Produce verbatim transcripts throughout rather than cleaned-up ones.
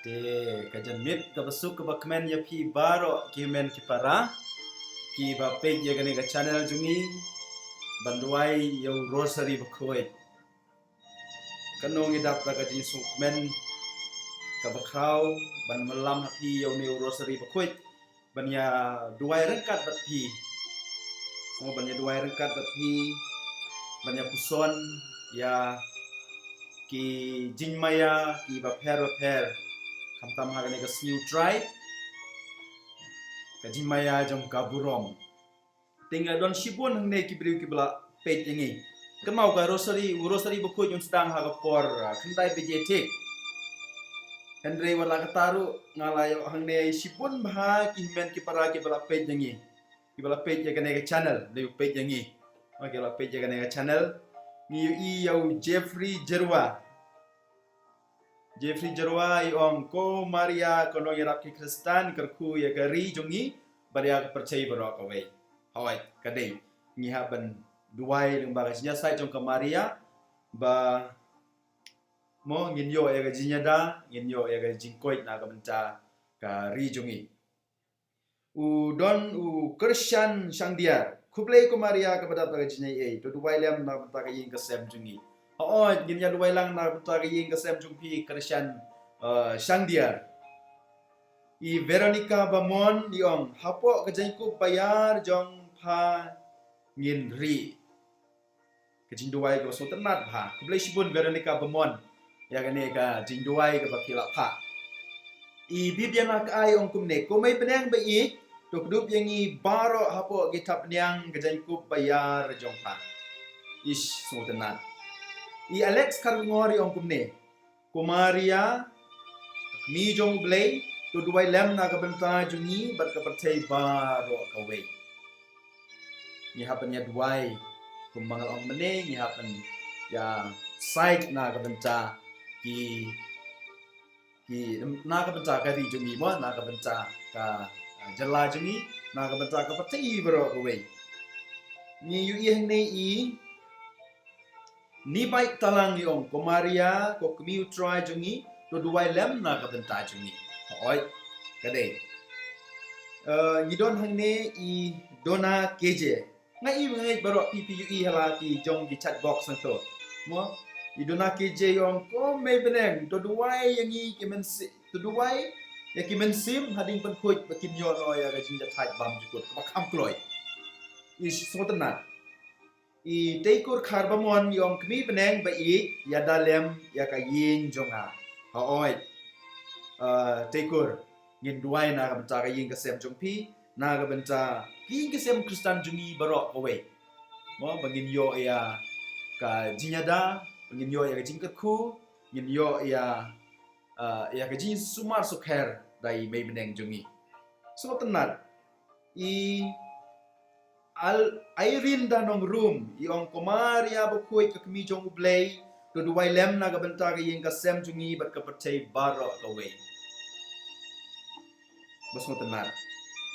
Te ka janmiet kaba suk kaba kmen ïa phi baroh ki hynmen ki para kiba peit ïa kane ka channel jong ngi ban duwai ïa u Rosary bakhuid. Kano ngi dap da ka jingsngewkmen kaba khraw ban wallam ha phi ïa une u Rosary bakhuid ban ïa duwai ryngkat bad phi. Mo, ban ïa duwai ryngkat bad phi, ban ïa puson ïa ki jingmaïa kiba pher ba pher, khamtam ha kane ka Sngi U Trai, ka jingmaïa jong ka burom. Te nga don shibun hangne ki briew kiba la peit ïa ngi. Kynmaw ka Rosary, u Rosary bakhuid un sdang ha ka por, ah, khyndai baje thik. Hynrei wat la katta ruh nga la ïoh hangne shibun bha ki hynmen ki para kiba la peit ïa ngi, kiba la peit ïa kane ka channel, la ïoh peit ïa ngi. Kiba la peit ïa kane ka channel. Ngi ïohi ïa u Jeffrey Jerwa. Jeffrey Jerwa i ong, ko Maria, ko nongïarap ki Khristan, kyrkhu ïa ka ri jong ngi bad ïa ka pyrthei baroh kawei. Hooid, ka dei. Ngi hap ban duwai lyngba ka jingïasaid jong ka Maria ba, mo, ngin ïoh ïa ka jingïada, ngin ïoh ïa ka jingkoit na ka bynta ka ri jong ngi. U don u Christian Shangdiar. Khublei ko Maria kaba dap da ka jingaiei. To duwai lem na ka bynta ka ïing ka sem jong ngi. Hooid, ngin ïa duwai lang na ka bynta ka ïing ka sem jong phi Christian, eh, Shangdiar. I Veronica Bamon i ong, hapoh ka jingkup ba ïar jong pha ngin rieh. Ka jingduwai kaba sngewtynnat bha. Khublei shibun Veronica Bamon ïa kane ka jingduwai kaba phi la phah. I Bibiana Kai ong kumne, ko Mei bneng ba ïeit, to kdup ïa ngi baroh hapoh ki thapniang ka jingkup ba ïar jong pha. Ish, sngewtynnat. I Alex Kharngor i ong kumne, ko Maria, ka kmie jong U Blei, to duwai lem na ka bynta jong ngi bad ka pyrthei baroh kawei. Ngi hap ban ïa duwai, kumba nga la ong mynne, ngi hap ban ïa said na ka bynta ki, ki, na ka bynta ka ri jong ngi, mo, na ka bynta ka, ah, jylla jong ngi, na ka bynta ka pyrthei baroh kawei. Ngi ïohi hangne i Ni Bai Talang i ong, ko Maria, ko Kmie U Trai jong ngi, to duwai lem na ka bynta jong ngi. Hooid, ka dei. Eh, ngi don hangne i Dona K J. Nga i nga ngeit baroh phi phi ïohi ha la ki jong ki chat box hangto. Mo, i Dona K J i ong, ko Mei bneng, to duwai ïa ngi ki mynsiem, to duwai ïa ki mynsiem hadien pynkhuid ba kin ïoh noh ïa ka jingjahthait bymjukut kaba kham kloi. Ish, sngewtynnat. I Teikur Kharbamon i ong, kmie bneng ba ïeit, ïada lem ïa ka ïing jong nga. Hooid. Ah, Teikur, ngin duwai na ka bynta ka ïing ka sem jong phi, na ka bynta ki ïing ki sem Khristan jong ngi baroh kawei. Mo, ba ngin ïoh ïa ka jingïada, ba ngin ïoh ïa ka jingkyrkhu, ngin ïoh ïa, ah, ïa ka jingsumar sukher da i Mei bneng jong ngi. Sngewtynnat. I Al Irene da Nongrum i ong, ko Maria bakhuid, ka Kmie jong U Blei, to duwai lem na ka bynta ka ïing ka sem jong ngi bad ka pyrthei baroh kawei. Ba sngewtynnat.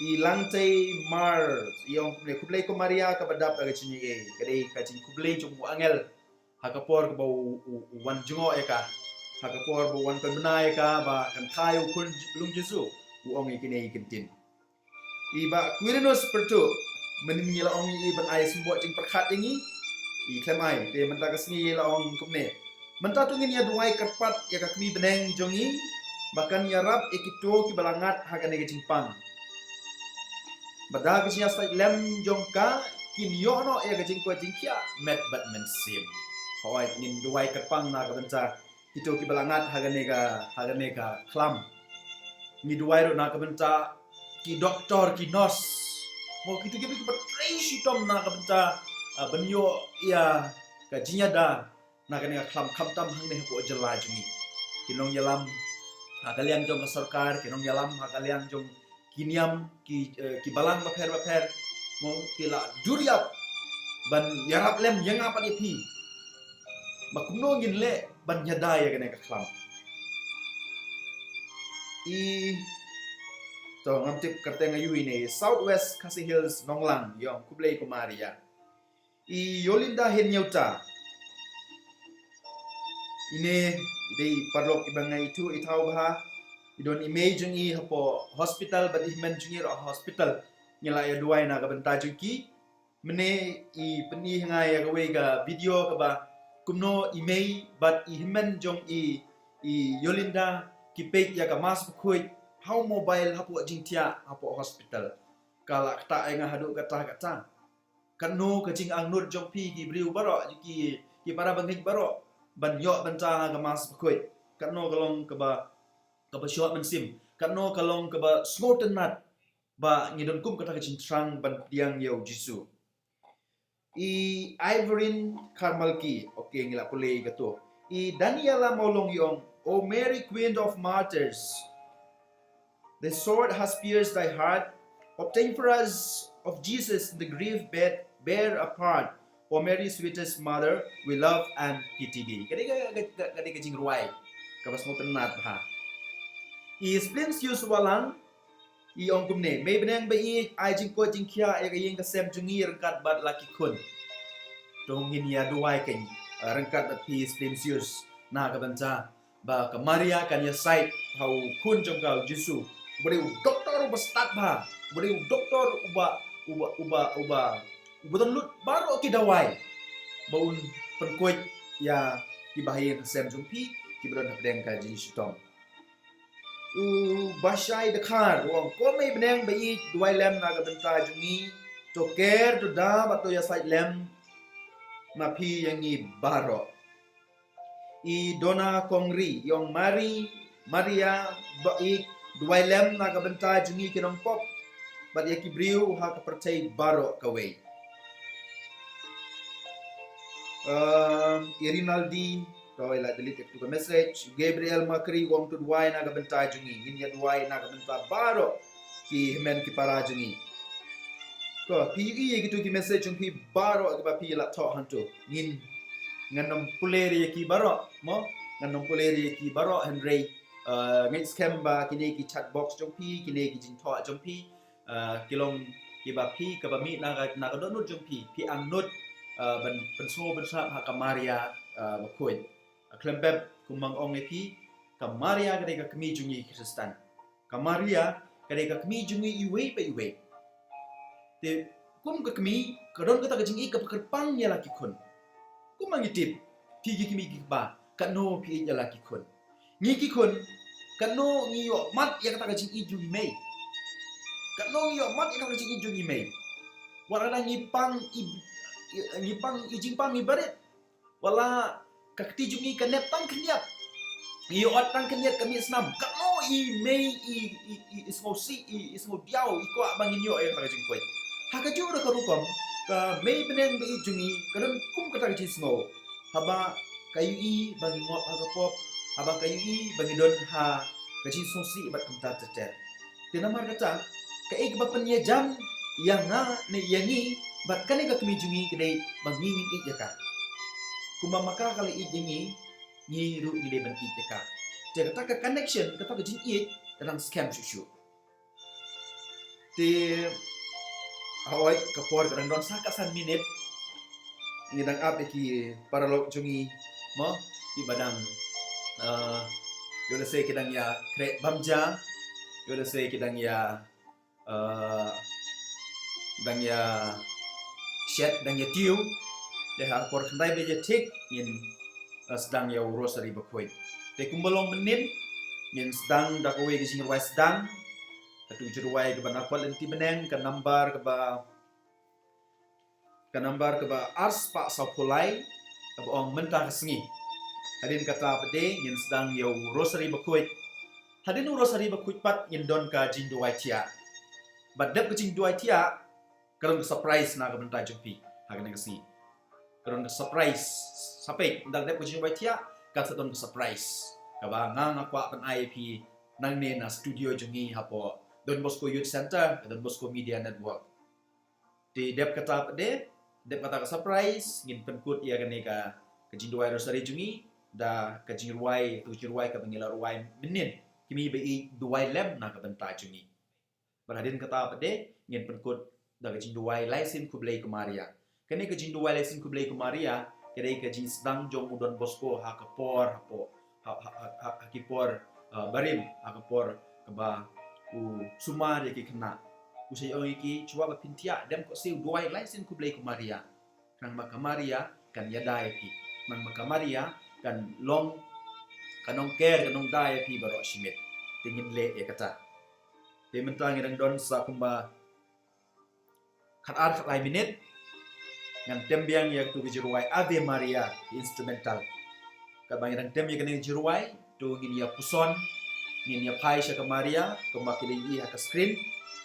I Langtei Mar i ong, khublei, khublei ko Maria kaba dap da ka jingaiei. Ka dei ka jingkhublei jong u angel ha ka por kaba u, u, u wan jngoh ïa ka, ha ka por ba u wan pynbna ïa ka ba kan kha ïa u khun long Jisu, u ong ïa kine ki kyntien. I Bah Quirinus Pyrtuh, mynnin ngi la ong ïa i ban ai symboh jingpyrkhat ïa ngi, i khlem ai, te mynta ka sngi i la ong kumne, mynta to ngin ïa duwai kyrpad ïa ka kmie bneng jong ngi ba kan ïarap ïa kito kiba la ngat ha kane ka jingpang, ba da ka jingïasaid lem jong ka kin ïoh noh ïa ka jingkoit jingkhiah met bad mynsiem. Hooid, ngin duwai kyrpang na ka bynta kito kiba la ngat ha kane ka, ha kane ka khlam. Ngi duwai ruh na ka bynta ki doktor, ki nurse, mo, kito kiba, kiba trei shitom na ka bynta, ah, ban ïoh ïa ka jingïada na kane ka khlam, khamtam hangne hapoh jylla jong ngi. Ki nongïalam ha ka liang jong ka sorkar, ki nongïalam ha ka liang jong ki niam, ki, eh, ki balang bapher bapher, mo, ki la dur ïap ban ïarap lem ïa nga bad ïa phi ba kumno ngin leh ban ïada ïa kane ka khlam. I, to, ngam tip kyrteng aïu ine, South West Khasi Hills, Nonglang, i ong, khublei ko Maria. I Yolinda Hennieuta, ine i dei i paralok iba nga ithuh i thaw bha. Don i mei jong i hapoh hospital bad i hynmen jong i ruh ha hospital. Ngi la ïa duwai na ka bynta jong ki. Mynne i pyni ha nga ïa kawei ka video kaba kumno i mei bad i hynmen jong i, i Yolinda, ki peit ïa ka Mass Bakhuid ha u mobile hapoh jingthiah hapoh hospital. Ka la ktah ïa nga haduh katta katta. Katno ka jingangnud jong phi ki briew baroh, ki, ki para bangeit baroh, ban ïoh bynta ha ka Mass Bakhuid. Katno ka long kaba, kaba shoh mynsiem. Katno ka long kaba sngewtynnat ba ngi don kum kata ka jingthrang ban pdiang ïa u Jisu. I Ivorin Karmalki, okay, ngi la pule ïa kato. I Daniela Mawlong i ong, O Mary, Queen of Martyrs, the sword has pierced thy heart. Obtain for us of Jesus in the grief bed, bear a part. O Mary, sweetest mother, we love and pity thee. Ka dei ka, ka, ka, ka dei ka jingrwai kaba sngewtynnat bha. I Splinsius Walang i ong kumne, Mei bneng ba ïeit, ai jingkoit jingkhiah ïa ka ïing ka sem jong ngi ryngkat bad la ki khun. To ngin ïa duwai kein, eh, ryngkat bad phi Splinsius, na ka bynta ba ka Maria kan ïasaid ha u khun jong ka, u Jisu. Uba dei u doktor uba stad bha, uba dei u doktor uba, uba, uba, uba, uba don lut baroh ki dawai ba un pynkoit ïa kiba ha ïing ha sem jong phi, kiba don hapdeng ka jingshitom. U Bashai Dkhar u ong, Ko Mei bneng ba ïeit, duwai lem na ka bynta jong ngi, to ker, to da bad to ïasaid lem ma phi ïa ngi baroh. I Dona Kongri i ong, Mari, Maria ba ïeit, duwai lem na ka bynta jong ngi ki nongpop bad ïa ki briew ha ka pyrthei baroh kawei. Um, i Rinaldi, to i la delete ïa katu ka message. Gabriel Makri u ong, to duwai na ka bynta jong ngi. Ngin ïa duwai na ka bynta baroh ki hynmen ki para jong ngi. To, phi ïohi ïa kitu ki message jong phi baroh kiba phi la thoh hangtu. Ngin, ngan ym pule ïa ki baroh, mo? Ngan ym pule ïa ki baroh, hynrei, eh, ngeit skhem ba kine ki chat box jong phi, kine ki jingthoh jong phi, eh, ki long kiba phi, kaba mih na ka, na ka dohnud jong phi, phi angnud, eh, ban pynsngew pynsngew ha ka Maria, eh, Bakhuid. Khlem pep, kumba nga ong ïa phi, ka Maria ka dei ka kmie jong ngi Khristan. Ka Maria ka dei ka kmie jong ngi iwei pa iwei. Te kum ka kmie, ka don kata ka jingïeit kaba kyrpang ïa la ki khun. Kumba ngi tip, phi ki kmie ki kpa, katno phi ïeit ïa la ki khun. Ngi ki khun, katno ngi ïohmat ïa kata ka jingïeit jong i mei. Katno ngi ïohmat ïa kata ka jingïeit jong i mei. Wat la ngi pang i, i, ngi pang i jingpang ibarit. Wat la ka kti jong ngi ka nep tang khyndiat. Ngi ïoh tang khyndiat ka mih snam. Katno i mei i, i, i, i sngewsih, i, i sngewdiaw, i kwah ba ngin ïoh ïa kata ka jingkoit. Ha kajuh ruh ka rukom, ka Mei bneng ba ïeit jong ngi, ka don kum kata ka jingsngew. Haba ka ïohi ba ngi ngop ha ka pop, haba ka ïohi ba ngi don ha ka jingsngewsih bad kumta ter ter. Te namar kata, kaei kaba pynïajan ïa nga ne ïa ngi bad kane ka kmie jong ngi ka dei ba ngi ngin ïeit ïa ka. Kumba ma ka ka la ïeit ïa ngi, ngi ruh ngi dei ban ïeit ïa ka. Te kata ka connection, kata ka jingïeit ka dang skhem shuh shuh. Te hooid, ka por ka dang don sa ka san minit. Ngi dang ap ïa ki paralok jong ngi, mo, kiba dang, eh, ïoh lehse ki dang ïa khreh bam ja, ïoh lehse ki dang ïa, eh, dang ïa shet, dang ïa tiew. Te ha ka por khyndai baje thik ngin, eh, sdang ïa u Rosary Bakhuid. Te kumba long mynnin ngin sdang da kawei ka jingrwai sdang. Katu ka jingrwai kaba na kwah lynti bneng, ka nambar kaba, ka nambar kaba arspah sawphew lai, kaba ong Mynta Ka Sngi. Hadien kata pat de ngin sdang ïa u Rosary Bakhuid. Hadien u Rosary Bakhuid pat ngin don ka jingduwai thiah. Bad dep ka jingduwai thiah, ka don ka surprise na ka bynta jong phi ha kane ka sngi. Ka don ka surprise. Sa peit, ynda la dep ka jingduwai thiah, kan sa don ka surprise kaba nga nga kwah pyn-ai ïa phi nangne na studio jong ngi hapoh Don Bosco Youth Center, Don Bosco Media Network. Te dep kata pat de, dep kata ka surprise, ngin pynkut ïa kane ka, ka jingduwai Rosary jong ngi da ka jingrwai, tu jingrwai kaba ngi la rwai mynnin. Ki mei ba ïeit, duwai lem na ka bynta jong ngi. Bad hadien kata pat de ngin pynkut da ka jingduwai Lai Sien Khublei ko Maria. Kane ka jingduwai Lai Sien Khublei ko Maria ka dei ka jingsdang jong u Don Bosco ha ka por, ha por, ha, ha, ha, ha, ha ki por, uh, barim ha ka por kaba u sumar ïa ki khynnah. U sa ong ïa ki, "Shuwa ba phin thiah, dem khohsiew, duwai lai sien khublei ko Maria. Khnang ba ka Maria kan ïada ïa phi. Khnang ba ka Maria kan long ka nongker, ka nongda ïa phi baroh shi miet." Te ngin leh ïa kata. Te mynta ngi dang don sa kumba khatar khatlai minit. Ngan tem biang ïa katu ka jingrwai Ave Maria instrumental. Katba ngi dang tem ïa kane ka jingrwai, to ngin ïa puson, ngin ïa phai sha ka Maria, kumba phi la ïohi ha ka screen,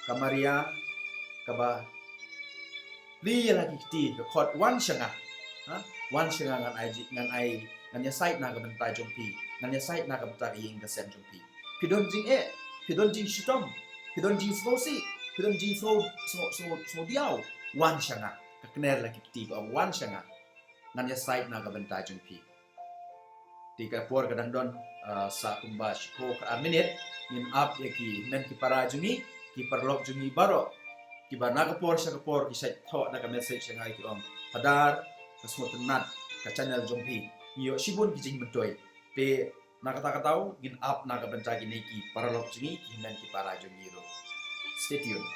ka Maria kaba plie ïa la ki kti, ka chord, "Wan sha nga." Ha? "Wan sha nga, ngan ai ji-, ngan ai, ngan ïasaid na ka bynta jong phi, ngan ïasaid na ka bynta ka ïing ka sem jong phi." Phi don jingeh, phi don jingshitom, phi don jingsngewsih, phi don jingsngew, sngew, sngew, sngew diaw. Wan sha nga. Ka kner la ki kti ka ong, "Wan sha nga, ngan ïasaid na ka bynta jong phi." Te ka por ka dang don, ah, sa kumba shiphew khatar minit, ngin ap ïa ki hynmen ki para jong ngi, ki paralok jong ngi baroh, kiba na ka por sha ka por ki shait thoh da ka message sha nga, ki ong, "Phadar, ka sngewtynnat ka channel jong phi." Ngi ïoh shibun ki jingmyntoi. Te na kata ka daw ngin ap na ka bynta kine ki paralok jong ngi, ki hynmen ki para jong ngi ruh. Stay tuned.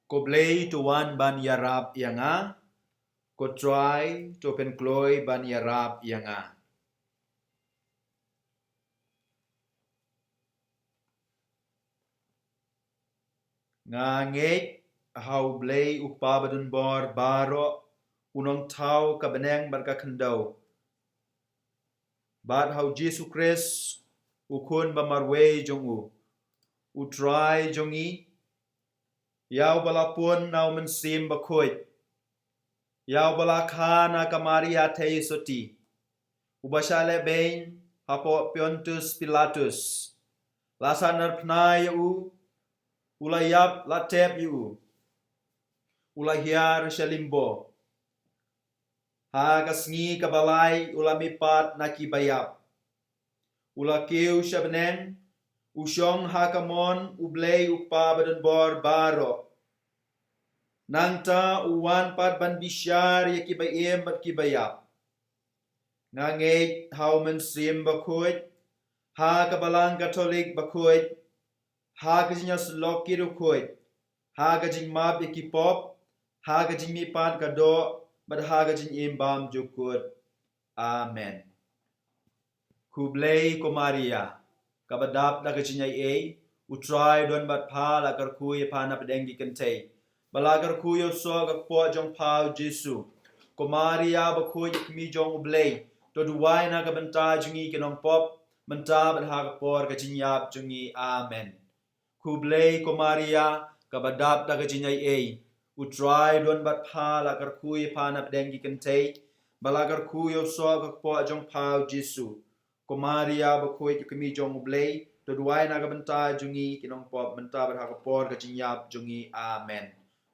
Ko Blei to wan ban ïarap ïa nga. Ko Trai to pynkloi ban ïarap ïa nga. Nga ngeit ha U Blei U Kpa badonbor baroh, U Nongthaw ka bneng bad ka khyndew, bad ha U Jisu Khrist, U Khun ba marwei jong U, U Trai jong ngi, ïa uba la pun na U Mynsiem Bakhuid, ïa uba la kha na ka Maria Theisotti, uba shah lehbeiñ hapoh Pontius Pilatus, la sahnarphna ïa U, U la ïap, la tep ïa U, U la hiar sha limbo. Ha ka sngi kaba lai U la mihpat na kiba ïap, U la kiew sha bneng, U shong ha ka mon U Blei U Kpa badonbor baroh. Nangta U wan pat ban bishar ïa kiba im bad kiba ïap. Nga ngeit ha U Mynsiem Bakhuid, ha ka Balang Katholik bakhuid, ha ka jingïasyllok ki riewkhuid, ha ka jingmap ïa ki pop, ha ka jingmihpat ka doh, bad ha ka jingim bymjukut. Amen. Khublei ko Maria, kaba dap da ka jingaiei, U Trai u don bad pha, la kyrkhu ïa pha na pdeng ki kynthei, bad la kyrkhu ïa u soh ka kpoh jong pha U Jisu. Ko Maria bakhuid, kmie jong U Blei, to duwai na ka bynta jong ngi ki nongpop, mynta bad ha ka por ka jingïap jong ngi. Amen. Khublei ko Maria, kaba dap da ka jingaiei, U Trai u don bad pha, la kyrkhu ïa pha na pdeng ki kynthei, bad la kyrkhu ïa u soh ka kpoh jong pha U Jisu. Ko Maria bakhuid, kmie jong U Blei, to duwai na ka bynta jong ngi ki nongpop, mynta bad ha ka por ka jingïap jong ngi. Amen.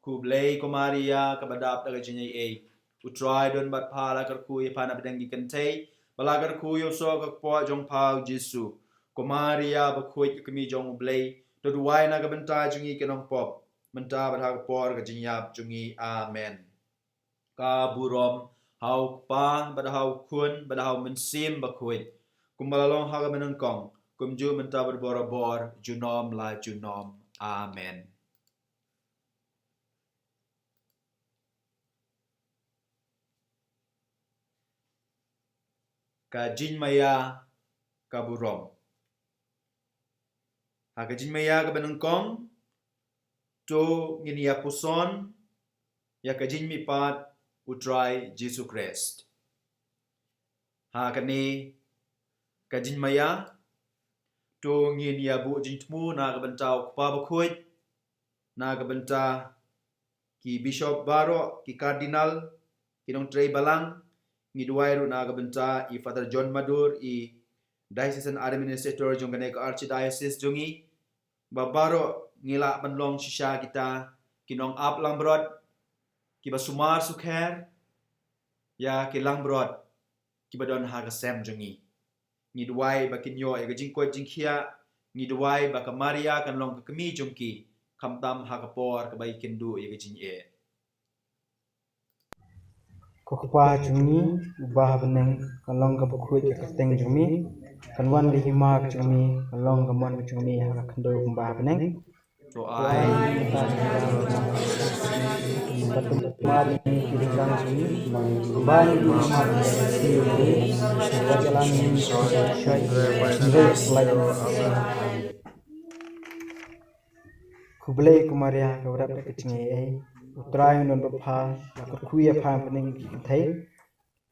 Khublei ko Maria, kaba dap da ka jingaiei, U Trai u don bad pha, la kyrkhu ïa pha na pdeng ki kynthei, bad la kyrkhu ïa u soh ka kpoh jong pha U Jisu. Ko Maria bakhuid, kmie jong U Blei, to duwai na ka bynta jong ngi ki nongpop, mynta bad ha ka por ka jingïap jong ngi. Amen. Ka burom ha U Kpa, bad ha U Khun, bad ha U Mynsiem Bakhuid, kumba la long ha kaba nyngkong, kumjuh mynta bad barabor, junom la junom. Amen. Ka jingmaïa ka burom. Ha ka jingmaïa kaba nyngkong, to ngin ïa puson ïa ka jingmihpat U Trai Jisu Khrist. Ha kane ka jingmaïa, to ngin ïa buh jingthmu na ka bynta U Kpa Bakhuid, na ka bynta ki bishop baroh, ki cardinal, ki nongtrei balang, ngi duwai ruh na ka bynta i Father John Madur, i diocesan administrator jong kane ka archdiocese jong ngi, ba baroh ngi lah ban long shisha kita ki nongap langbrot, kiba sumar sukher ïa ki langbrot kiba don ha ka sem jong ngi. Ngi duwai ba kin ïoh ïa ka jingkoit jingkhiah, ngi duwai ba ka Maria kan long ka kmie jong ki, khamtam ha ka por kaba ki kynduh ïa ka jingeh. Ko Kpa jong ngi uba ha bneng, kan long kaba khuid ka kyrteng jong me, kan wan ka hima ka jong me, kan long ka mon ka jong me ha ka khyndew kumba ha bneng. To ai. Ba tum mar ni ki ding dang ni. Ba ni ni mar ni si ni. Ba jalan ni shai. Khublei ko Maria, ka warap da ka jingaiei. U Trai u don bad pha, la kyrkhu ïa pha ha bneng ki kynthei.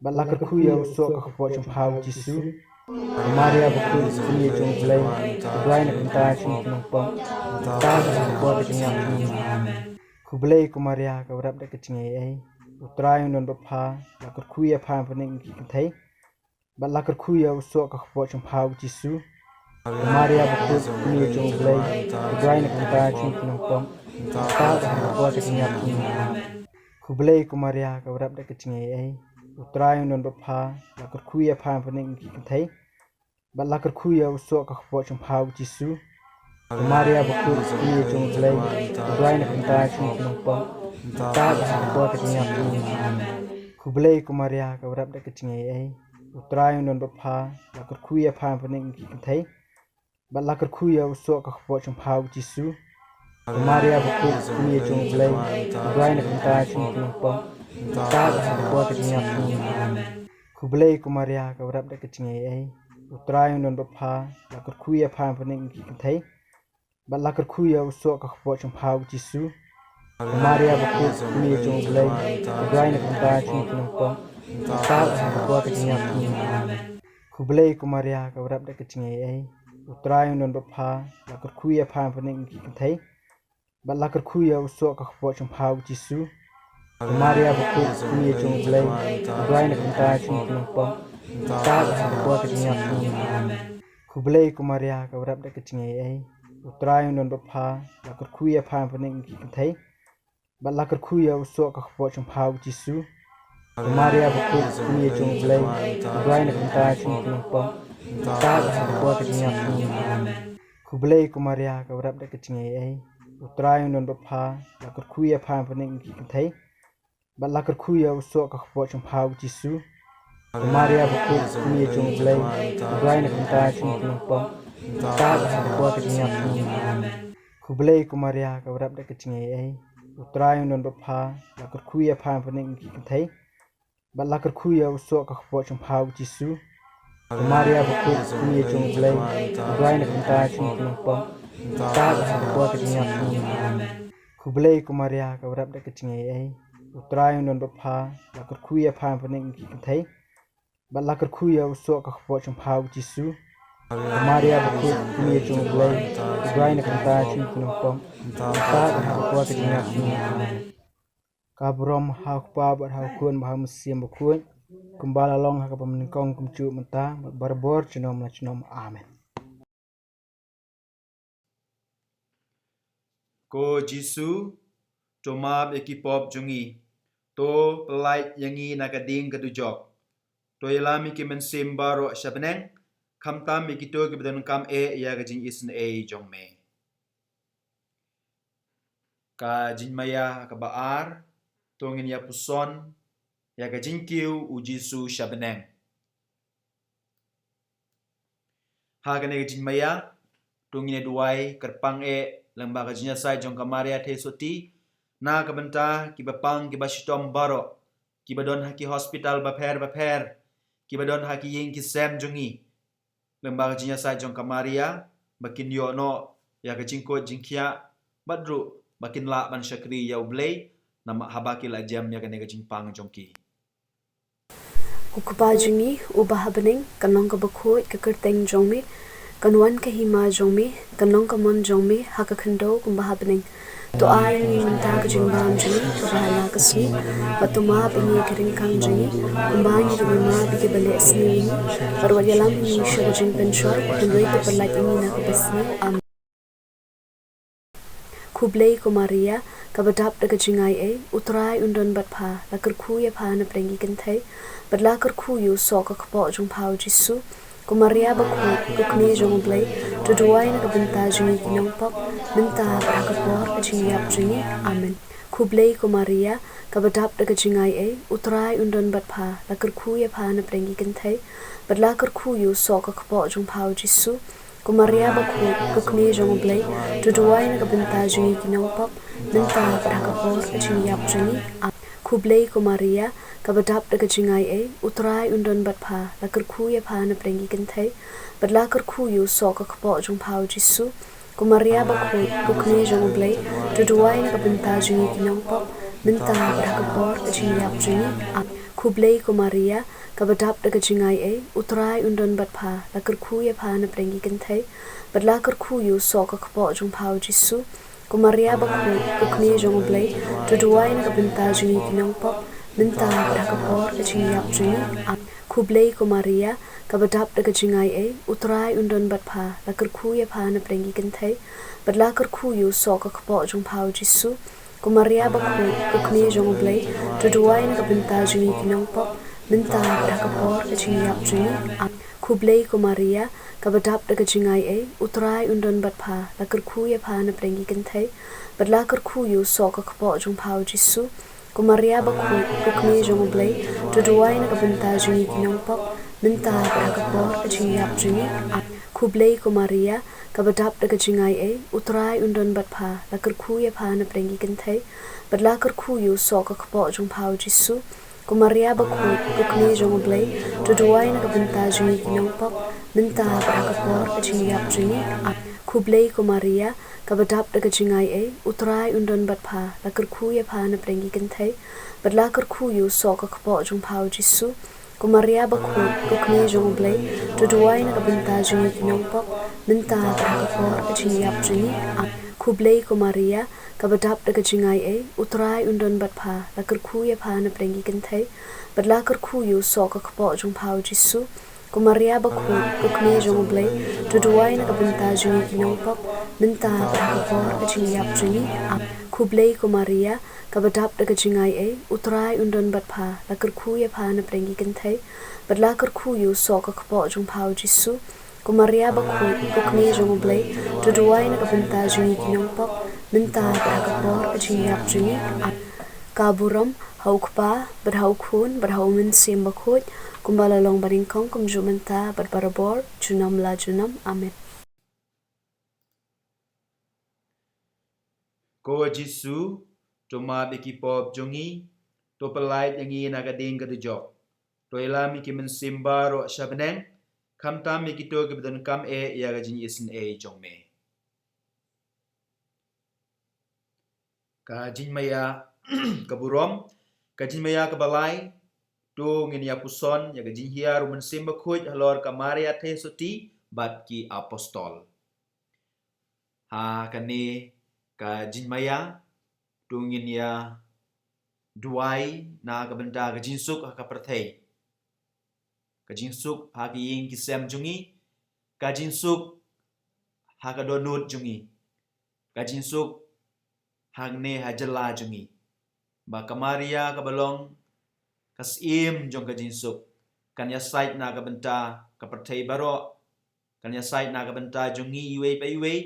Bad la kyrkhu ïa u soh ka kpoh jong pha u Jisu. Ko Maria bakhuid, kmie jong U Blei, to duwai na ka bynta jong ngi ki nongpop, mynta bad ha ka por ka jingïap jong ngi. Khublei ko Maria, ka warap da ka jingaiei. U Trai u don bad pha, la kyrkhu ïa pha ha bneng ki kynthei. Bad la kyrkhu ïa u soh ka kpoh jong pha u Jisu. Ko Maria bakhuid, kmie jong U Blei, to duwai na ka bynta jong ngi ki nongpop, mynta bad ha ka por ka jingïap jong ngi. Khublei ko Maria, ka warap da ka jingaiei. U Trai u don bad pha, la kyrkhu ïa pha ha bneng ki kynthei. Bad la kyrkhu ïa u soh ka kpoh jong pha u Jisu. Ko Maria bakhuid, kmie jong U Blei, to duwai na ka bynta jong ngi ki nongpop, mynta bad ha ka por ka jingïap jong ngi. Khublei ko Maria, ka warap da ka jingaiei. U Trai u don bad pha, la kyrkhu ïa pha ha bneng ki kynthei. Bad la kyrkhu ïa u soh ka kpoh jong pha u Jisu. Ko Maria bakhuid, kmie jong U Blei, to duwai na ka bynta jong ngi ki nongpop, mynta bad ha ka por ka jingïap jong ngi. Amen. Khublei ko Maria, kaba dap da ka jingaiei, U Trai un don bad pha, la kyrkhu ïa pha napdeng ki kynthei, bad la kyrkhu ïa u soh ka kpoh jong pha u Jisu. Ko Maria bakhuid, kmie jong U Blei, to duwai na ka bynta jong ngi ki nongpop, mynta bad ha ka por ka jingïap jong ngi. Amen. Khublei ko Maria, kaba dap da ka jingaiei, U Trai un don bad pha, la kyrkhu ïa pha napdeng ki kynthei, bad la kyrkhu ïa u soh ka kpoh jong pha u Jisu. Ko Maria bakhuid, kmie jong U Blei, to duwai na ka bynta jong ngi ki nongpop, mynta bad ha ka por ka jingïap jong ngi. Amen. Khublei ko Maria, kaba dap da ka jingaiei, U Trai un don bad pha, la kyrkhu ïa pha napdeng ki kynthei, bad la kyrkhu ïa u soh ka kpoh jong pha u Jisu. Ko Maria bakhuid, kmie jong U Blei, to duwai na ka bynta jong ngi ki nongpop, mynta bad ha ka por ka jingïap jong ngi. Amen. Khublei ko Maria, kaba dap da ka jingaiei, U Trai un don bad pha, la kyrkhu ïa pha napdeng ki kynthei, bad la kyrkhu ïa u soh ka kpoh jong pha u Jisu. Ko Maria bakhuid, kmie jong U Blei, to duwai na ka bynta jong ngi ki nongpop, mynta bad ha ka por ka jingïap jong ngi. Amen. Khublei ko Maria, kaba dap da ka jingaiei, U Trai un don bad pha, la kyrkhu ïa pha napdeng ki kynthei, bad la kyrkhu ïa u soh ka kpoh jong pha u Jisu. Ko Maria bakhuid, kmie jong U Blei, to duwai na ka bynta jong ngi ki nongpop, mynta bad ha ka por ka jingïap jong ngi. Amen. Khublei ko Maria, kaba dap da ka jingaiei, U Trai un don bad pha, la kyrkhu ïa pha napdeng ki kynthei, bad la kyrkhu ïa u soh ka kpoh jong pha u Jisu. Ko Maria bakhuid, kmie jong U Blei, to duwai na ka bynta jong ngi ki nongpop, mynta bad ha ka por ka jingïap jong ngi. Amen. Ka burom ha u Kpa bad ha u Khun bad ha u Mynsiem Bakhuid, kumba la long ha kaba nyngkong, kumjuh mynta, bad barabor junom la junom. Amen. Ko Jisu, to map ïa ki pop jong ngi, to pyllait ïa ngi na ka ding ka dujok, to ïalam ïa ki mynsiem baroh sha bneng, khamtam ïa kito kiba donkam eh ïa ka jingisynei jong me. Ka jingmaïa kaba ar, to ngin ïa puson ïa ka jingkiew u Jisu sha bneng. Ha kane ka jingmaïa, to ngin ïa duwai kyrpang eh lyngba ka jingïasaid jong ka Maria Theisotti, na ka bynta kiba pang kiba shitom baroh, kiba don ha ki hospital bapher bapher, kiba don ha ki ïing ki sem jong ngi, lyngba ka jingïasaid jong ka Maria, ba kin ïoh noh ïa ka jingkoit jingkhiah, bad ruh ba kin lah ban shakri ïa U Blei, namar haba ki la jem ïa kane ka jingpang jong ki. Ko Kpa jong ngi uba ha bneng, kan long kaba khuid ka kyrteng jong me, kan wan ka hima jong me, kan long ka mon jong me ha ka khyndew kumba ha bneng. To ai ïa ngi mynta ka jingbam jong ngi kaba ha la ka sngi, bad to map ïa ngi ka ryngkang jong ngi, kumba ngi ruh ngi map ïa kiba leh sniew ïa ngi, bad wat ïalam ïa ngi sha ka jingpynshoi, hynrei to pyllait ïa ngi na kaba sniew. Amen. Khublei ko Maria, kaba dap da ka jingaiei, U Trai un don bad pha, la kyrkhu ïa pha napdeng ki kynthei, bad la kyrkhu ïa u soh ka kpoh jong pha u Jisu. Ko Maria bakhuid, ko kmie jong U Blei, to duwai na ka bynta jong ngi ki nongpop, mynta bad ha ka por ka jingïap jong ngi. Amen. Khublei ko Maria, kaba dap da ka jingaiei, U Trai un don bad pha, la kyrkhu ïa pha napdeng ki kynthei, bad la kyrkhu ïa u soh ka kpoh jong pha u Jisu. Ko Maria bakhuid, ko kmie jong U Blei, to duwai na ka bynta jong ngi ki nongpop, mynta bad ha ka por ka jingïap jong ngi. Amen. Khublei ko Maria, kaba dap da ka jingaiei, U Trai un don bad pha, la kyrkhu ïa pha napdeng ki kynthei, bad la kyrkhu ïa u soh ka kpoh jong pha u Jisu. Ko Maria bakhuid, ko kmie jong U Blei, to duwai na ka bynta jong ngi ki nongpop, mynta bad ha ka por ka jingïap jong ngi. Amen. Khublei ko Maria, kaba dap da ka jingaiei, U Trai un don bad pha, la kyrkhu ïa pha napdeng ki kynthei, bad la kyrkhu ïa u soh ka kpoh jong pha u Jisu. Ko Maria bakhuid, ko kmie jong U Blei, to duwai na ka bynta jong ngi ki nongpop, mynta bad ha ka por ka jingïap jong ngi. Amen. Khublei ko Maria, kaba dap da ka jingaiei, U Trai un don bad pha, la kyrkhu ïa pha napdeng ki kynthei, bad la kyrkhu ïa u soh ka kpoh jong pha u Jisu. Ko Maria bakhuid, ko kmie jong U Blei, to duwai na ka bynta jong ngi ki nongpop, mynta bad ha ka por ka jingïap jong ngi. Amen. Khublei ko Maria, kaba dap da ka jingaiei, U Trai un don bad pha, la kyrkhu ïa pha napdeng ki kynthei, bad la kyrkhu ïa u soh ka kpoh jong pha u Jisu. Ko Maria bakhuid, ko kmie jong U Blei, to duwai na ka bynta jong ngi ki nongpop, mynta bad ha ka por ka jingïap jong ngi. Amen. Khublei ko Maria, kaba dap da ka jingaiei, U Trai un don bad pha, la kyrkhu ïa pha napdeng ki kynthei, bad la kyrkhu ïa u soh ka kpoh jong pha u Jisu. Ko Maria bakhuid, ko kmie jong U Blei, to duwai na ka bynta jong ngi ki nongpop, mynta bad ha ka por ka jingïap jong ngi. Amen. Khublei ko Maria, kaba dap da ka jingaiei, U Trai un don bad pha, la kyrkhu ïa pha napdeng ki kynthei, bad la kyrkhu ïa u soh ka kpoh jong pha u Jisu. Ko Maria bakhuid, ko kmie jong U Blei, to duwai na ka bynta jong ngi ki nongpop, mynta bad ha ka por ka jingïap jong ngi. Amen. Khublei ko Maria, kaba dap da ka jingaiei, U Trai un don bad pha, la kyrkhu ïa pha napdeng ki kynthei, bad la kyrkhu ïa u soh ka kpoh jong pha u Jisu. Ko Maria bakhuid, ko kmie jong U Blei, to duwai na ka bynta jong ngi ki nongpop, mynta bad ha ka por ka jingïap jong ngi. Amen. Khublei ko Maria, kaba dap da ka jingaiei, U Trai un don bad pha, la kyrkhu ïa pha napdeng ki kynthei, bad la kyrkhu ïa u soh ka kpoh jong pha u Jisu. Ko Maria bakhuid, ko kmie jong U Blei, to duwai na ka bynta jong ngi ki nongpop, mynta bad ha ka por ka jingïap jong ngi. Amen. Ka burom ha U Kpa, bad ha U Khun, bad ha U Mynsiem Bakhuid, kumba la long banyngkong, kumjuh mynta, bad barabor, junom la junom. Amen. Ko Jisu, to map ïa ki pop jong ngi, to pyllait ïa ngi na ka ding ka dujok, to ïalam ïa ki mynsiem baroh sha bneng, khamtam ïa kito kiba donkam eh ïa ka jingisynei jong me. Ka jingmaïa ka burom, ka jingmaïa kaba lai, to ngin ïa puson ïa ka jinghiar U Mynsiem Bakhuid halor ka Maria Theisotti bad ki apostol. Ha kane ka jingmaïa, to ngin ïa duwai na ka bynta ka jingsuk ha ka pyrthei, ka jingsuk ha ki ïing ki sem jong ngi, ka jingsuk ha ka dohnud jong ngi, ka jingsuk hangne ha jylla jong ngi. Ba ka Maria kaba long ka syiem jong ka jingsuk, kan ïasaid na ka bynta ka pyrthei baroh, kan ïasaid na ka bynta jong ngi iwei pa iwei,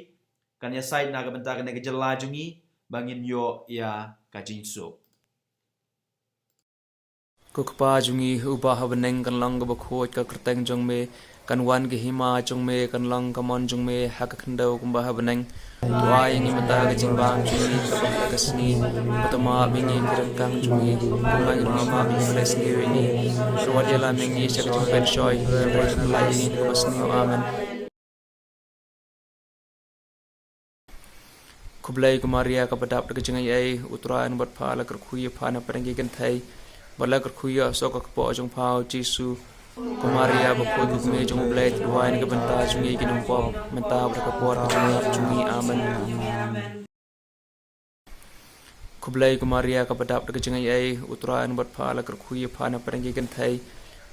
kan ïasaid na ka bynta kane ka jylla jong ngi, ba ngin ïoh ïa ka jingsuk. Ko Kpa jong ngi uba ha bneng, kan long kaba khuid ka kyrteng jong me, kan wan ka hima jong me, kan long ka mon jong me ha ka khyndew kumba ha bneng. To ai ïa ngi mynta ka jingbam jong ngi kaba ha ka sngi, bad to map ïa ngi ki ryngkang jong ngi, kumba ngi ruh ngi map ïa ki khlem ïa ngi, bad wat ïalam ïa ngi sha ka jingpynshoi, hynrei to pyllait ïa ngi na kaba sniew. Amen. Khublei ko Maria kaba dap da ka jingaiei, U Trai un bad pha, la kyrkhu ïa pha napdeng ki kynthei, bad la kyrkhu ïa u soh ka kpoh jong pha u Jisu. Ko Maria bakhuid, ko kmie jong U Blei, to duwai na ka bynta jong ngi ki nongpop, mynta bad ha ka por ka jingïap jong ngi. Amen. Khublei ko Maria kaba dap da ka jingaiei, U Trai un bad pha, la kyrkhu ïa pha napdeng ki kynthei,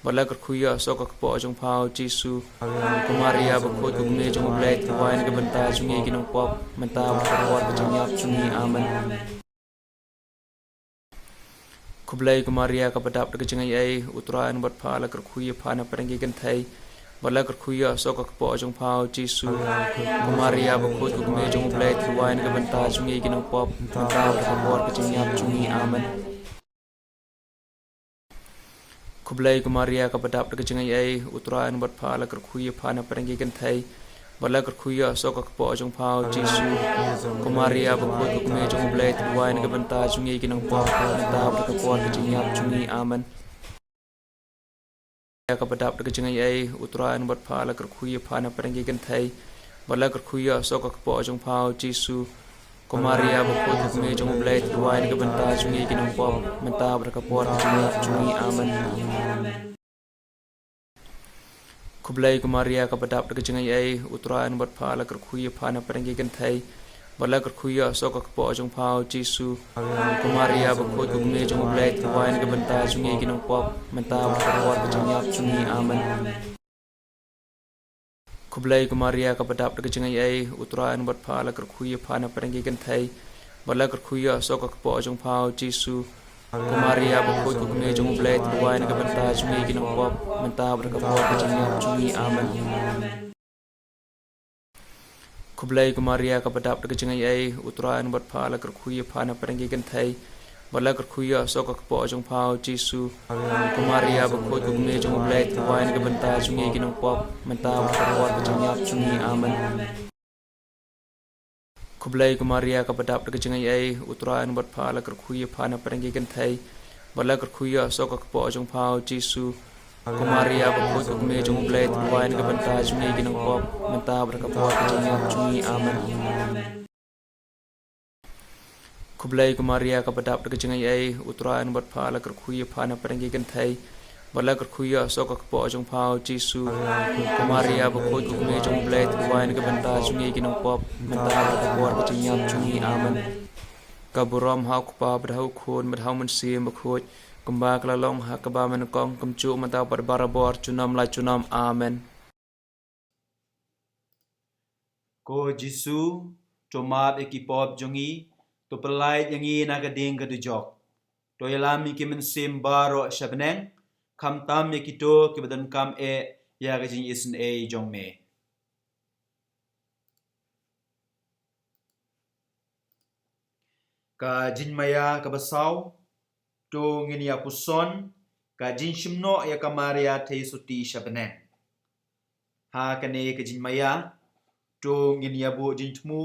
bad la kyrkhu ïa u soh ka kpoh jong pha u Jisu. Ko Maria bakhuid, ko kmie jong U Blei, to duwai na ka bynta jong ngi ki nongpop, mynta bad ha ka por ka jingïap jong ngi. Amen. Khublei ko Maria kaba dap da ka jingaiei, U Trai un bad pha, la kyrkhu ïa pha napdeng ki kynthei, bad la kyrkhu ïa u soh ka kpoh jong pha u Jisu. Ko Maria bakhuid, ko kmie jong U Blei, to duwai na ka bynta jong ngi ki nongpop, mynta bad ha ka por ka jingïap jong ngi. Amen. Khublei ko Maria kaba dap da ka jingaiei, U Trai un bad pha, la kyrkhu ïa pha napdeng ki kynthei, bad la kyrkhu ïa u soh ka kpoh jong pha u Jisu. Ko Maria bakhuid, ko kmie jong U Blei, to duwai na ka bynta jong ngi ki nongpop, mynta bad ha ka por ka jingïap jong ngi. Amen. Maria kaba dap da ka jingaiei, U Trai un bad pha, la kyrkhu ïa pha napdeng ki kynthei, bad la kyrkhu ïa u soh ka kpoh jong pha u Jisu. Ko Maria bakhuid, ko kmie jong U Blei, to duwai na ka bynta jong ngi ki nongpop, mynta bad ha ka por ka jingïap jong ngi. Amen. Khublei ko Maria kaba dap da ka jingaiei, U Trai un bad pha, la kyrkhu ïa pha napdeng ki kynthei, bad la kyrkhu ïa u soh ka kpoh jong pha u Jisu. Ko Maria bakhuid, ko kmie jong U Blei, to duwai na ka bynta jong ngi ki nongpop, mynta bad ha ka por ka jingïap jong ngi. Amen. Khublei ko Maria kaba dap da ka jingaiei, U Trai un bad pha, la kyrkhu ïa pha napdeng ki kynthei, bad la kyrkhu ïa u soh ka kpoh jong pha u Jisu. Ko Maria bakhuid, ko kmie jong U Blei, to duwai na ka bynta jong ngi ki nongpop, mynta bad ha ka por ka jingïap jong ngi. Amen. Khublei ko Maria kaba dap da ka jingaiei, U Trai un bad pha, la kyrkhu ïa pha napdeng ki kynthei, Bad la kyrkhu ïoh soh ka kpoh jong pha, Jisu. Ko Maria bakhuid, ko kmie jong U Blei, to duwai na ka bynta jong ngi ki nongpop, mynta bad ha ka por ka jingïap jong ngi. Amen. Khublei ko Maria kaba dap da ka jingaiei, U Trai un bad pha, la kyrkhu ïa pha na pdeng ki kynthei, bad la kyrkhu ïoh soh ka kpoh jong pha, Jisu. Ko Maria bakhuid, ko kmie jong U Blei, to duwai na ka bynta jong ngi ki nongpop, mynta bad ha ka por ka jingïap jong ngi. Amen. Khublei ko Maria kaba dap da ka jingaiei, U Trai un bad pha, la kyrkhu ïa pha na pdeng ki kynthei, bad la kyrkhu ïoh soh ka kpoh jong pha, Jisu. Ko Maria bakhuid, ko kmie jong U Blei, to duwai na ka bynta jong ngi ki nongpop, mynta bad ha ka por ka jingïap jong ngi. Amen. Ka burom ha U Kpa bad ha U Khun bad ha U Mynsiem Bakhuid, kumba ka la long ha kaba nyngkong, kumjuh mynta bad barabor, junom la junom. Amen. Ko Jisu, to map ïa ki pop jong ngi, to pyllait ïa ngi na ka ding ka dujok. To ïalam ïa ki mynsiem baroh sha bneng, khamtam ïa kito kiba donkam eh ïa ka jingisynei jong me. Ka jingmaïa kaba saw, to ngin ïa puson ka jingshim noh ïa ka Maria Theisotti sha bneng. Ha kane ka jingmaïa, to ngin ïa buh jingthmu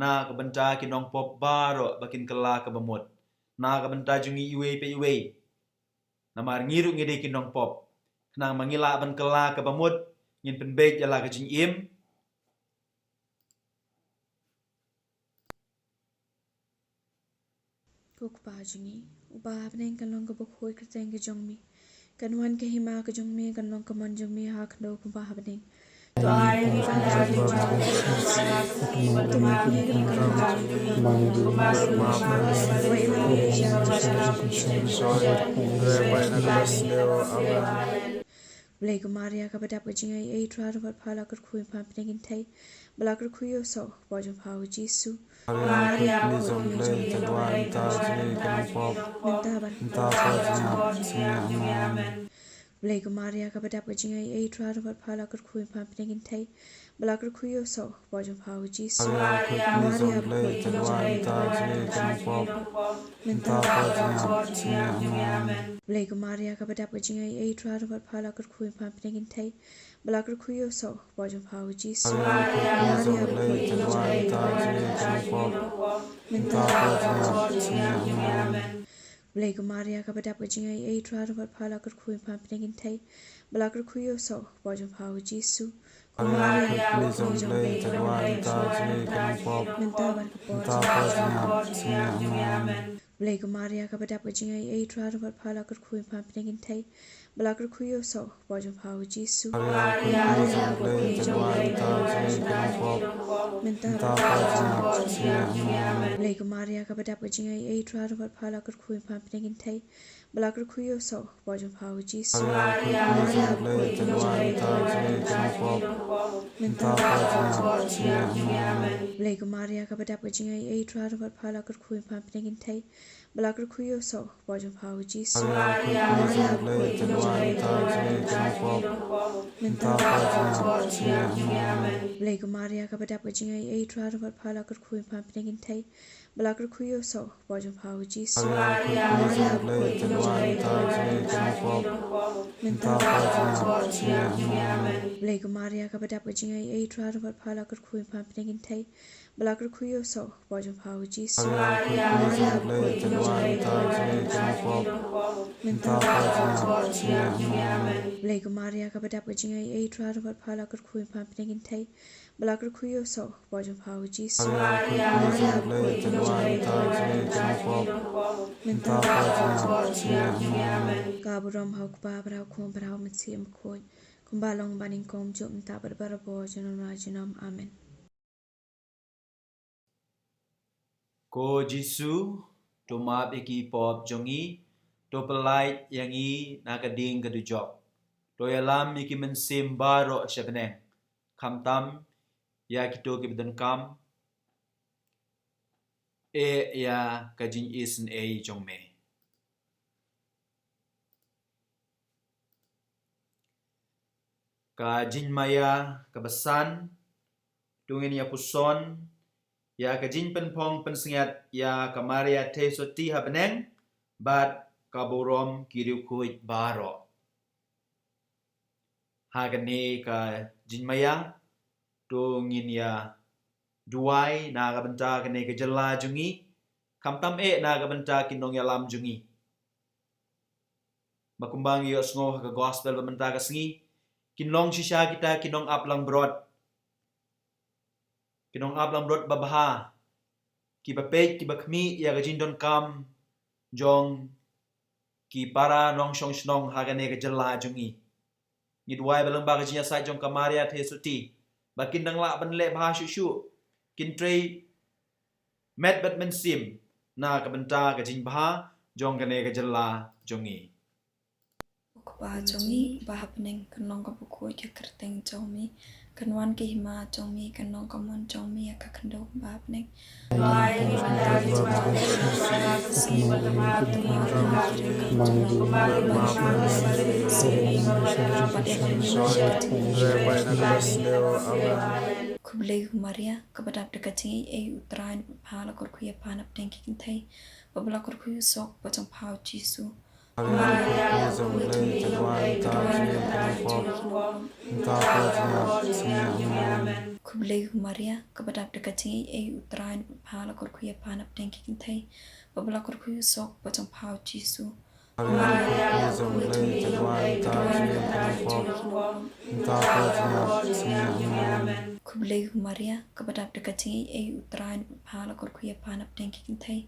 na ka bynta ki nongpop baroh ba kin kylla kaba mut na ka bynta jong ngi iwei pa iwei. Namar ngi ruh ngi dei ki nongpop. Khnang ba ngin lah ban kylla kaba mut, ngin pynbeit ïa la ka jingim. Ko Kpa jong ngi, uba ha bneng, kan long kaba khuid ka kyrteng ka jong me. Kan wan ka hima ka jong me, kan long ka mon jong me ha khyndew kumba ha bneng. Blei ko Maria, kaba dap ka jingaiei, Trai ruh bad pha, la kyrkhu ïa pha pdeng kynthei, ba la kyrkhu ïa u soh ka kpoh jong pha u Jisu. Maria, khuid jong U Blei, to duwai ïa ngi ki nongpop, mynta bad ha ka por jong ngi. Amen. Blei ko Maria, kaba dap ka jingaiei, Trai ruh bad pha, la kyrkhu ïa pha pdeng kynthei, ba la kyrkhu ïa u soh ka kpoh jong pha u Jisu. Maria, khuid jong U Blei, to duwai ïa ngi ki nongpop, mynta bad ha ka por jong ngi. Amen. Blei ko Maria, kaba dap ka jingaiei, Trai ruh bad pha, la kyrkhu ïa pha pdeng kynthei, ba la kyrkhu ïa u soh ka kpoh jong pha u Jisu. Maria, khuid jong U Blei, to duwai ïa ngi ki nongpop, mynta bad ha ka por jong ngi. Amen. Blei ko Maria, kaba dap ka jingaiei, Trai ruh bad pha, la kyrkhu ïa pha pdeng kynthei, ba la kyrkhu ïa u soh ka kpoh jong pha u Jisu. Maria, khuid jong U Blei, to duwai ïa ngi ki nongpop, mynta bad ha ka por jong ngi. Amen. Blei ko Maria, kaba dap ka jingaiei, Trai ruh bad pha, la kyrkhu ïa pha pdeng kynthei, ba la kyrkhu ïa u soh ka kpoh jong pha u Jisu. Maria, khuid jong U Blei, to duwai ïa ngi ki nongpop, mynta bad ha ka por jong ngi. Amen. Blei ko Maria, kaba dap ka jingaiei, Trai ruh bad pha, la kyrkhu ïa pha pdeng kynthei, ba la kyrkhu ïa u soh ka kpoh jong pha u Jisu. Maria, khuid jong U Blei, to duwai ïa ngi ki nongpop, mynta bad ha ka por jong ngi. Amen. Blei ko Maria, kaba dap ka jingaiei, Trai ruh bad pha, la kyrkhu ïa pha pdeng kynthei, ba la kyrkhu ïa u soh ka kpoh jong pha u Jisu. Maria, khuid jong U Blei, to duwai ïa ngi ki nongpop, mynta bad ha ka por jong ngi. Amen. Blei ko Maria, kaba dap ka jingaiei, Trai ruh bad pha, la kyrkhu ïa pha pdeng kynthei, ba la kyrkhu ïa u soh ka kpoh jong pha u Jisu. Maria, khuid jong U Blei, to duwai ïa ngi ki nongpop, mynta bad ha ka por jong ngi. Amen. Blei ko Maria, kaba dap ka jingaiei, Trai ruh bad pha, la kyrkhu ïa pha pdeng kynthei, ba la kyrkhu ïa u soh ka kpoh jong pha u Jisu. Maria, khuid jong U Blei, to duwai ïa ngi ki nongpop, mynta bad ha ka por jong ngi. Amen. Blei ko Maria, kaba dap ka jingaiei, Trai ruh bad pha, la kyrkhu ïa pha pdeng kynthei, ba la kyrkhu ïa u soh ka kpoh jong pha u Jisu. Maria, khuid jong U Blei, to duwai ïa ngi ki nongpop, mynta bad ha ka por jong ngi. Amen. Ka burom ha U Kpa bad ha U Khun bad ha U Mynsiem Bakhuid, kumba long banyngkong, kumjuh mynta bad barabor, junom la junom. Amen. Ko Jisu, to map ïa ki pop jong ngi, to pyllait ïa ngi na ka ding ka dujok, to ïalam ïa ki mynsiem baroh sha bneng, khamtam ïa kito kiba donkam eh ïa ka jingisynei jong me. Ka jingmaïa kaba san, to ngin ïa puson ïa ka jingpynphong pynsngiat ïa ka Maria Theisotti ha bneng bad ka burom ki riewkhuid baroh. Ha kane ka jingmaïa to ngin ïa duwai na ka bynta kane ka jylla jong ngi, khamtam eh na ka bynta ki nongïalam jong ngi. Ba kumba ngi ïohsngew ha ka gospel ba mynta ka sngi, kin long shisha kita ki nongap langbrot, ki nongap langbrot babha, kiba peit kiba khmih ïa ka jingdonkam jong ki para nongshong shnong ha kane ka jylla jong ngi. Ngi duwai ba lyngba ka jingïasaid jong ka Maria Theisotti, ba kin dang lah ban leh bha shuh shuh, kin trei met bad mynsiem na ka bynta ka jingbha jong kane ka jylla jong ngi. Ko Kpa jong ngi ba ha bneng, kan long ka bakhuid ka kyrteng jong me, kan wan ka hima jong me, kan long ka mon jong me ha ka khyndew ba ha bneng. Khublei ko Maria, kaba dap da ka jingaiei, U Trai u don bad pha, la kyrkhu ïa pha na pdeng ki kynthei, bad la kyrkhu ïa u soh ba jong pha u Jisu. Khublei ko Maria, kaba dap da ka jingaiei, U Trai u don bad pha, la kyrkhu ïa pha na pdeng ki kynthei, bad la kyrkhu ïa u soh ba jong pha u Jisu. Khublei ko Maria, kaba dap da ka jingaiei, U Trai u don bad pha, la kyrkhu ïa pha na pdeng ki kynthei,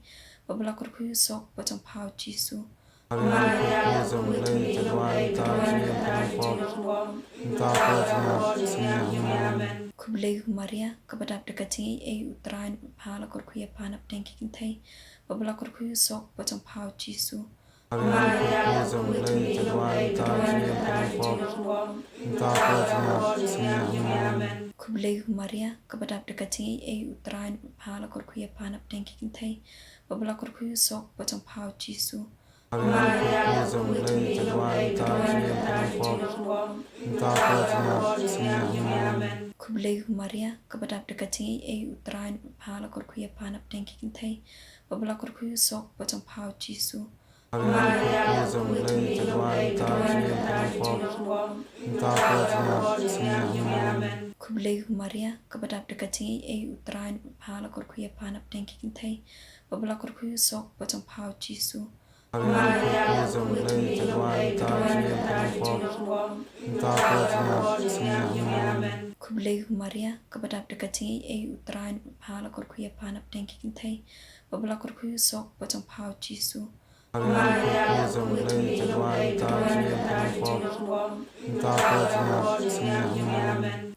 bad la kyrkhu ïa u soh ba jong pha u Jisu. Khublei ko Maria, kaba dap da ka jingaiei, U Trai u don bad pha, la kyrkhu ïa pha na pdeng ki kynthei, bad la kyrkhu ïa u soh ba jong pha u Jisu. Khublei ko Maria, kaba dap da ka jingaiei, U Trai u don bad pha, la kyrkhu ïa pha na pdeng ki kynthei, bad la kyrkhu ïa u soh ba jong pha u Jisu. Khublei ko Maria, kaba dap da ka jingaiei, U Trai u don bad pha, la kyrkhu ïa pha na pdeng ki kynthei, bad la kyrkhu ïa u soh ba jong pha u Jisu. Khublei ko Maria, kaba dap da ka jingaiei, U Trai u don bad pha, la kyrkhu ïa pha na pdeng ki kynthei, bad la kyrkhu ïa u soh ba jong pha u Jisu. Khublei ko Maria, kaba dap da ka jingaiei, U Trai u don bad pha, la kyrkhu ïa pha na pdeng ki kynthei, bad la kyrkhu ïa u soh ba jong pha u Jisu.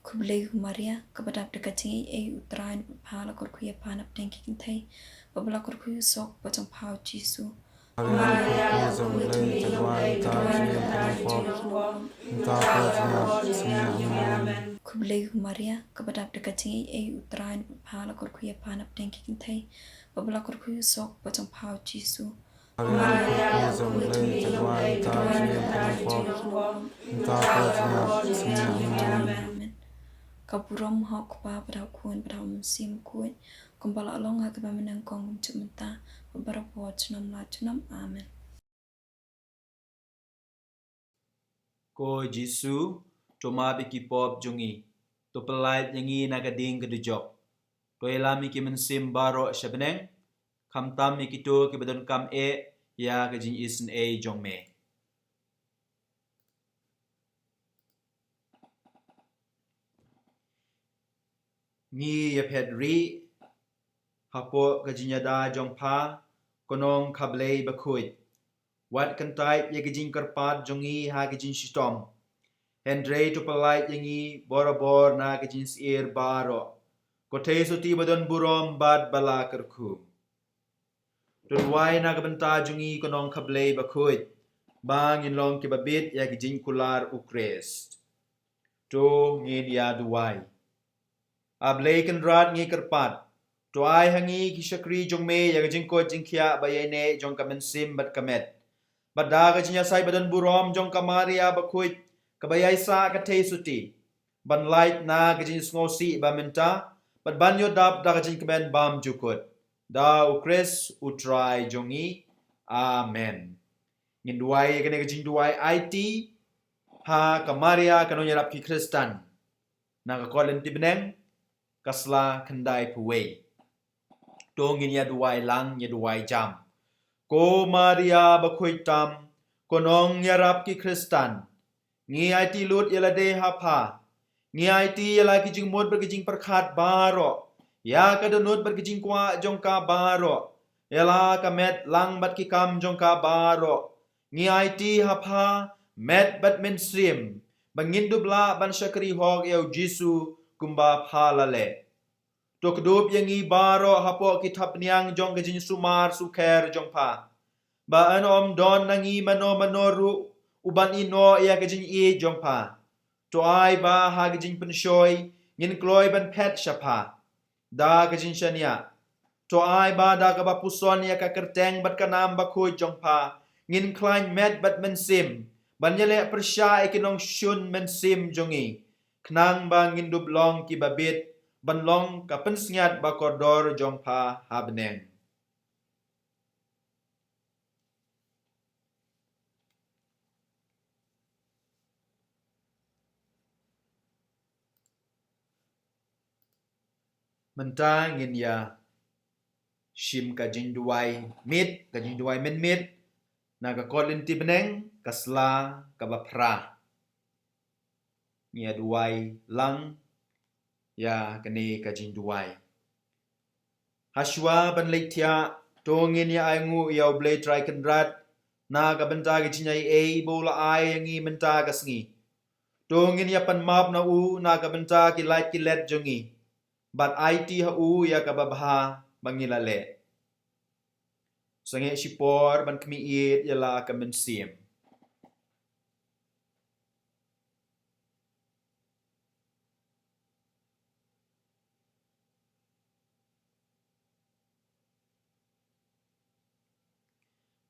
Khublei ko Maria, kaba dap da ka jingaiei, U Trai u don bad pha, la kyrkhu ïa pha na pdeng ki kynthei, bad la kyrkhu ïa u soh ba jong pha u Jisu. Khublei ko Maria, kaba dap da ka jingaiei, U Trai u don bad pha, la kyrkhu ïa pha na pdeng ki kynthei, bad la kyrkhu ïa u soh ba jong pha u Jisu. Ka burom ha u Kpa bad ha u Khun bad ha u Mynsiem Bakhuid, kumba la long ha kaba mynta, nyngkong, kumjuh mynta, bad barabor, junom la junom. Amen. Ko Jisu, to map ïa ki pop jong ngi, to pyllait ïa ngi na ka ding ka dujok, to ïalam ïa ki mynsiem baroh sha bneng, khamtam ïa kito kiba donkam eh ïa ka jingisynei jong me. Ngi ïa phet rieh hapoh ka jingïada jong pha, ko Nongkhablei Bakhuid. Wat kyntait ïa ka jingkyrpad jong ngi ha ka jingshitom, hynrei to pyllait ïa ngi barabor na ka jingsyier baroh, ko Theisotti ba don burom bad ba la kyrkhu. To duwai na ka bynta jong ngi, ko Nongkhablei Bakhuid, ba ngin long kiba bit ïa ka jingkular U Khrist. To ngin ïa duwai. A Blei Kynrad, ngi kyrpad, to ai ha ngi ki shakri jong me ïa ka jingkoit jingkhiah ba ïaineh jong ka mynsiem bad ka met, bad da ka jingïasaid ba don burom jong ka Maria Bakhuid, kaba ïaisah ka Theisotti, ban lait na ka jingsngewsih ba mynta, bad ban ïoh dap da ka jingkmen bymjukut. Da U Khrist U Trai jong ngi. Amen. Ngin duwai ïa kane ka jingduwai aiti ha ka Maria ka nongïarap ki Khristan, na ka kot Lynti Bneng, ka sla khyndaiphew wei. To ngin ïa duwai lang, ïa duwai jam. Ko Maria bakhuid tam, ko nongïarap ki Khristan, ngi aiti lut ïa lade ha pha. Ngi aiti ïa la ki jingmut bad ki jingpyrkhat baroh, ïa ka dohnud bad ki jingkwah jong ka baroh, ïa la ka met lang bad ki kam jong ka baroh. Ngi aiti ha pha, met bad mynsiem, ba ngin dup lah ban shakri hok ïa U Jisu kumba pha la leh. To kdup ïa ngi baroh hapoh ki thapniang jong ka jingsumar sukher jong pha, ba yn ym don na ngi mano mano ruh uban ïehnoh ïa ka jingïeit jong pha. To ai ba ha ka jingpynshoi ngin kloi ban phet sha pha da ka jingshaniah. To ai ba da kaba puson ïa ka kyrteng bad ka nam bakhuid jong pha, ngin khlaiñ met bad mynsiem ban ïaleh pyrshah ïa ki nongshun mynsiem jong ngi, khnang ba ngin dup long kiba bit ban long ka pynsngiat bakordor jong pha ha bneng. Mynta ngin ïa shim ka jingduwai miet, ka jingduwai mynmiet, na ka kot Lynti Bneng, ka sla kaba phra. Ngi ïa duwai lang ïa kane ka jingduwai. Hashwa ban leit thiah, to ngin ïa ainguh ïa U Blei Trai Kynrad na ka bynta ka jingaiei ba u la ai ïa ngi mynta ka sngi. To ngin ïa pan map na u na ka bynta ki lait ki let jong ngi, bad aiti ha u ïa kaba bha ba ngi la leh. Sangeh shipor ban khmih ïit ïa la ka mynsiem.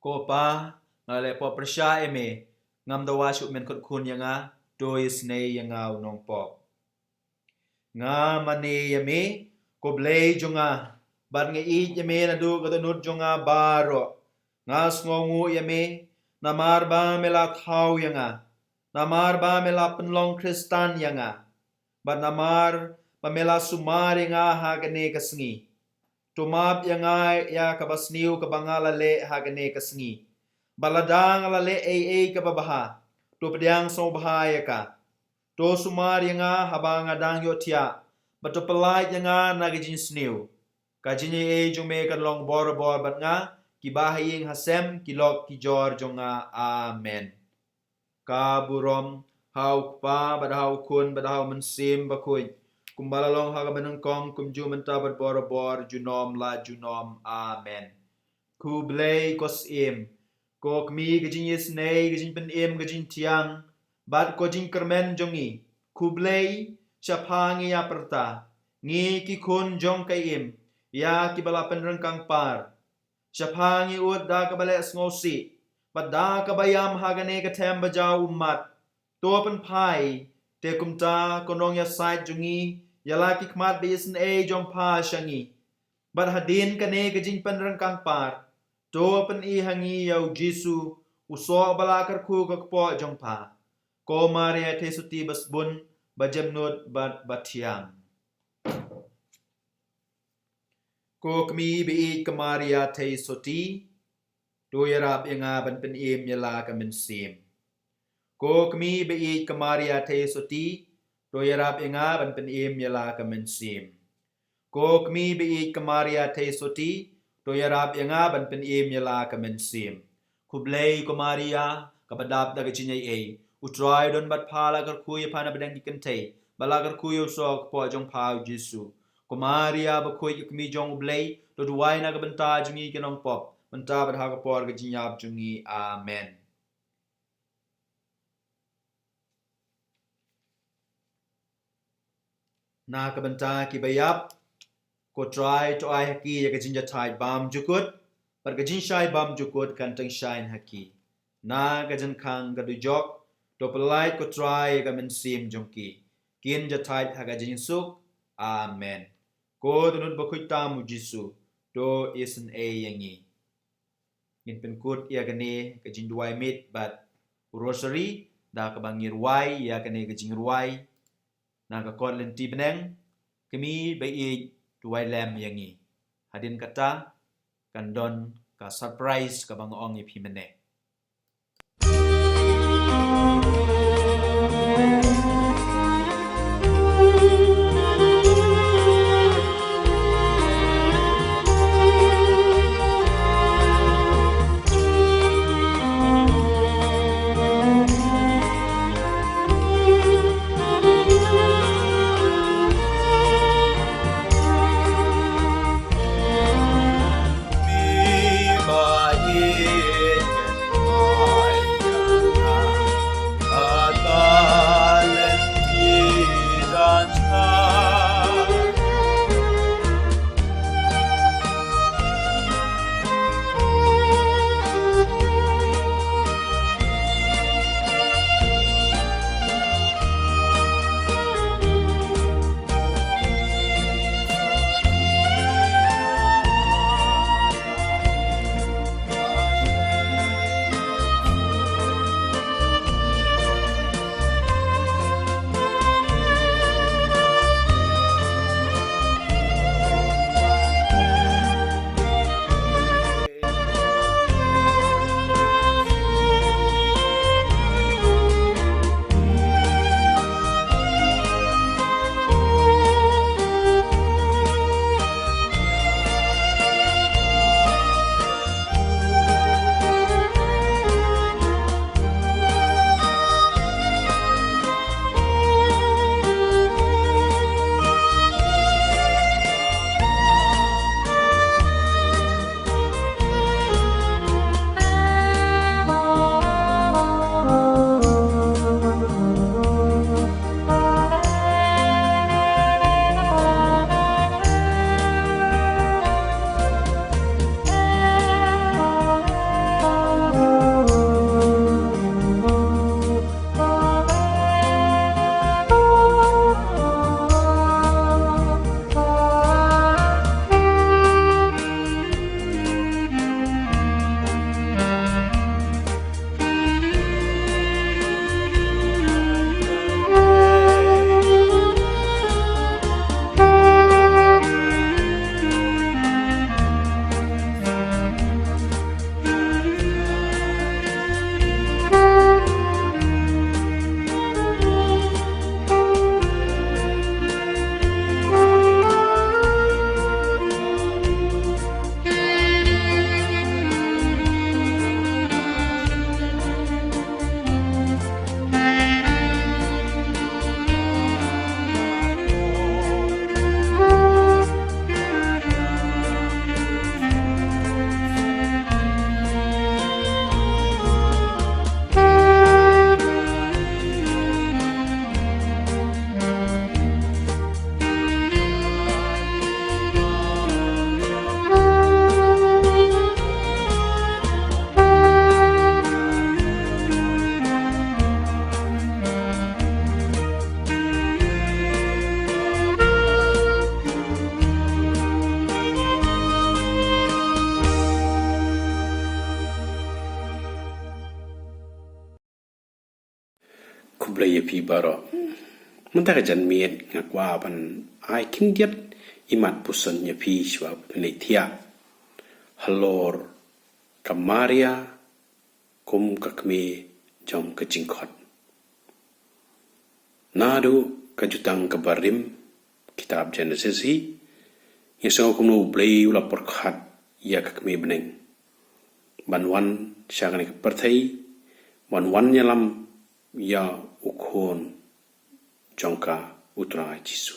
Ko Pa, nga la leh pop pyrshah ïa me, ngam dawa shuh men kut khun ïa nga, to isynei ïa nga u nongpop. Nga mane ïa me, ko Blei jong nga, bad nga ïeit ïa me naduh ka dohnud jong nga baroh. Nga sngewnguh ïa me, namar ba me la thaw ïa nga, namar ba me la pynlong Khristan ïa nga, bad namar ba me la sumar ïa nga ha kane ka sngi. To map ïa nga ïa kaba sniew kaba nga la leh ha kane ka sngi. Bad lada nga la leh ei ei kaba bha, to pdiang sngewbha ïa ka. To sumar ïa nga haba nga dang ïohthiah, bad to pyllait ïa nga na ka jingsniew. Ka jingaiei jong me kan long borabor bad nga, kiba ha ïing ha sem, ki lok ki jor jong nga. Amen. Ka burom ha U Kpa, bad ha U Khun, bad ha U Mynsiem Bakhuid, kumba la long ha kaba nyngkong, kumjuh mynta bad borabor, junom la junom. Amen. Khublei ko Syiem, ko Kmie ka jingisynei, ka jingpynim, ka jingthiang, bad ko jingkyrmen jong ngi. Khublei, shaphang ngi ïa pyrta, ngi ki khun jong ka Im, ïa kiba la pynryngkang par. Shaphang ngi ud da kaba leh sngewsih, bad da kaba ïam ha kane ka them ba jaw ummat. To pynphai, te kumta ko nongïasaid jong ngi, ïa la ki khmat ba isynei jong pha sha ngi. Bad hadien kane ka jingpynryngkang par, to pyni ha ngi ïa U Jisu, u soh ba la kyrkhu ka kpoh jong pha. Ko Maria Theisotti ba sbun, ba jemnud bad ba thiang. Ko Kmie ba ïeit ka Maria Theisotti, to ïarap ïa nga ban pynim ïa la ka mynsiem. Ko Kmie ba ïeit ka Maria Theisotti, to ïarap ïa nga ban pynim ïa la ka mynsiem. Ko Kmie ba ïeit ka Maria Theisotti, to ïarap ïa nga ban pynim ïa la ka mynsiem. Khublei ko Maria, kaba dap da ka jingaiei, U Trai u don bad pha, la kyrkhu ïa pha na pdeng ki kynthei, bad la kyrkhu ïa u soh ka kpoh jong pha U Jisu. Ko Maria bakhuid, ka Kmie jong U Blei, to duwai na ka bynta jong ngi ki nongpop, mynta bad ha ka por ka jingïap jong ngi. Amen. Na ka bynta kiba ïap, ko Trai to ai ha ki ïa ka jingjahthait bymjukut, bad ka jingshai bymjukut kan tyngshaiñ ha ki. Na ka jingkhang ka dujok, to pyllait ko Trai ïa ka mynsiem jong ki, kin jahthait ha ka jingsuk. Amen. Ko Tnat Bakhuid tam, U Jisu, to isynei ïa ngi. Ngin pynkut ïa kane ka jingduwai miet bad u Rosary da kaba ngi rwai ïa kane ka jingrwai na ka kot lynti bneng: Kmie ba ïeit, duwai lem ïa ngi. Hadien kata kan don ka surprise kaba nga ong ïa phi mynne. Khublei ïa phi baroh. Mynta ka janmiet nga kwah ban ai khyndiat i mat puson ïa phi shuwa ban ïathiah halor ka Maria kum ka kmie jong ka jingkhot. Naduh ka Jutang kaba Rim, kitab Genesis hi, ngi sngew kumno U Blei u la pyrkhat ïa ka kmie bneng ban wan sha kane ka pyrthei, ban wan ïalam ïa u khun jong ka, U Trai Jisu.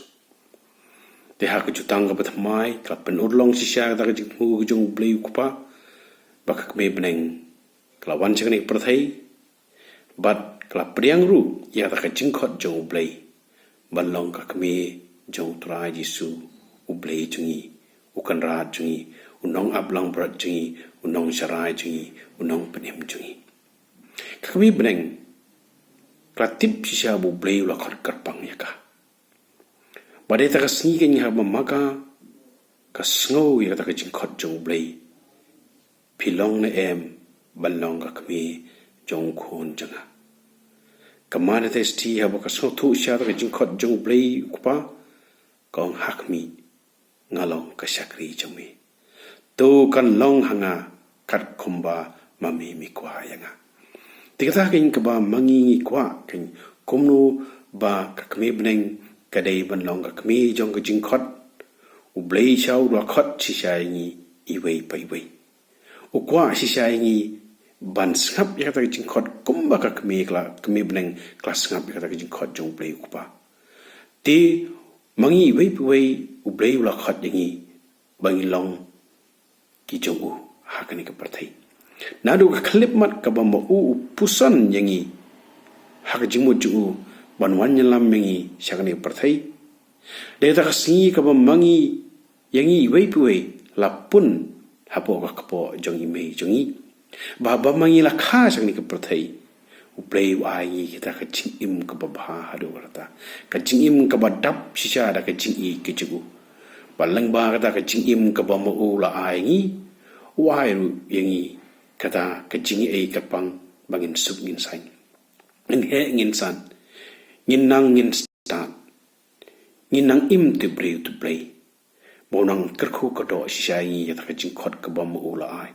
Te ha ka Jutang kaba Thymmai ka la pynurlong shisha kata ka jingthmu jong U Blei U Kpa ba ka kmie bneng ka la wan sha kane ka pyrthei, bad ka la pdiang ruh ïa kata ka jingkhot jong U Blei ban long ka kmie jong U Trai Jisu, U Blei jong ngi, U Kynrad jong ngi, U Nongaplangbrot jong ngi, U Nongsharai jong ngi, U Nongpynim jong ngi. Ka kmie bneng ka la tip shisha ba U Blei u la khot kyrpang ïa ka. Bad ïa kata ka sngi ka ngi hap ban maka ka sngew ïa kata ka jingkhot jong U Blei. Phi long ne em ban long ka kmie jong u khun jong nga? Ka Mother Testy haba ka sngewthuh sha kata ka jingkhot jong U Blei u Kpa, ka ong, ha khmih, nga long ka shakri jong me. To kan long ha nga kat kumba ma me me kwah ïa nga. Te kata keiñ kaba ma ngi ngi kwah keiñ, kumno ba ka kmie bneng ka dei ban long ka kmie jong ka jingkhot. U Blei sha u la khot shisha ïa ngi iwei pa iwei. U kwah shisha ïa ngi ban sngap ïa kata ka jingkhot kumba ka kmie ka la, kmie bneng ka la sngap ïa kata ka jingkhot jong U Blei u Kpa. Te ma ngi iwei pa iwei, U Blei u la khot ïa ngi ba ngin long ki jong u ha kane ka pyrthei. Naduh ka khyllipmat kaba ma u u puson ïa ngi ha ka jingmut jong u ban wan ïalam ïa ngi sha kane ka pyrthei. Dei kata ka sngi kaba ma ngi ïa ngi iwei pa iwei la pun hapoh ka kpoh jong i mei jong ngi. Ba, ba ma ngi la kha sha kane ka pyrthei, U Blei u ai ngi kita ka jingim kaba bha haduh katta, ka jingim kaba dap shisha da ka jingïeit ka jong u. Ba lyngba kata ka jingim kaba ma u la ai ngi, u ai ruh ïa ngi kata ka jingïeit kyrpang ba ngin suk ngin saiñ, ngin heh ngin san, ngin nang ngin stad, ngin nang im tip briew tip Blei. Ba u nang kyrkhu kyrdoh shisha ïa ngi ïa kata ka jingkhot kaba ma u la ai.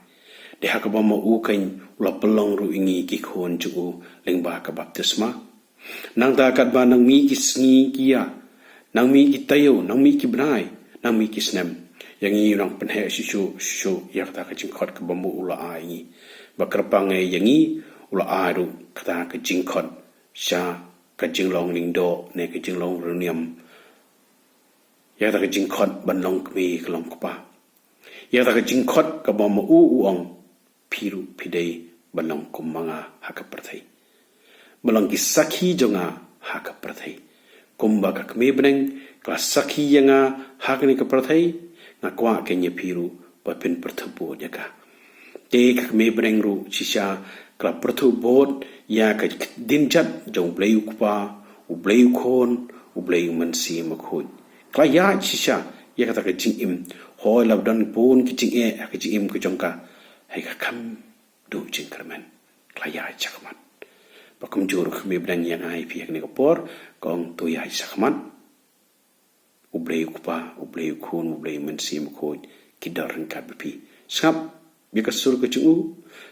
Dei ha kaba ma u keiñ u la pynlong ruh ïa ngi ki khun jong u lyngba ka baptisma. Nangta katba nang mih ki sngi ki ïa, nang mih ki taïew, nang mih ki bnai, nang mih ki snem, ïa ngi u nang pynheh shuh shuh shuh shuh ïa kata ka jingkhot kaba ma u la ai ïa ngi. Ba kyrpang ïa ngi u la ai ruh kata ka jingkhot sha ka jinglong lyngdoh ne ka jinglong riewniam. Ïa kata ka jingkhot ban long kmie ka long kpa. Ïa kata ka jingkhot kaba ma u u ong, phi ruh phi dei ban long kum ma nga ha ka pyrthei. Ba long ki sakhi jong nga ha ka pyrthei. Kumba ka kmie bneng ka la sakhi ïa nga ha kane ka pyrthei, nga kwah keiñ ïa phi ruh ba phin pyrthuh bud ïa ka. Te ka kmie bneng ruh shisha ka la pyrthuh bud ïa ka dien jat jong U Blei u Kpa, U Blei u Khun, U Blei u Mynsiem Bakhuid. Ka la ïaid shisha ïa kata ka jingim. Hooid la don bun ki jingeh ha ka jingim ka jong ka, hynrei ka kham duh jingkyrmen. Ka la ïaid shakhmat. Ba kumjuh ruh ka kmie bneng, ïa nga ïa phi ha kane ka por ka ong to ïaid shakhmat. U Blei u Kpa, U Blei u Khun, U Blei u Mynsiem Bakhuid ki don ryngkat bad phi. Sngap ïa ka sur ka jong u,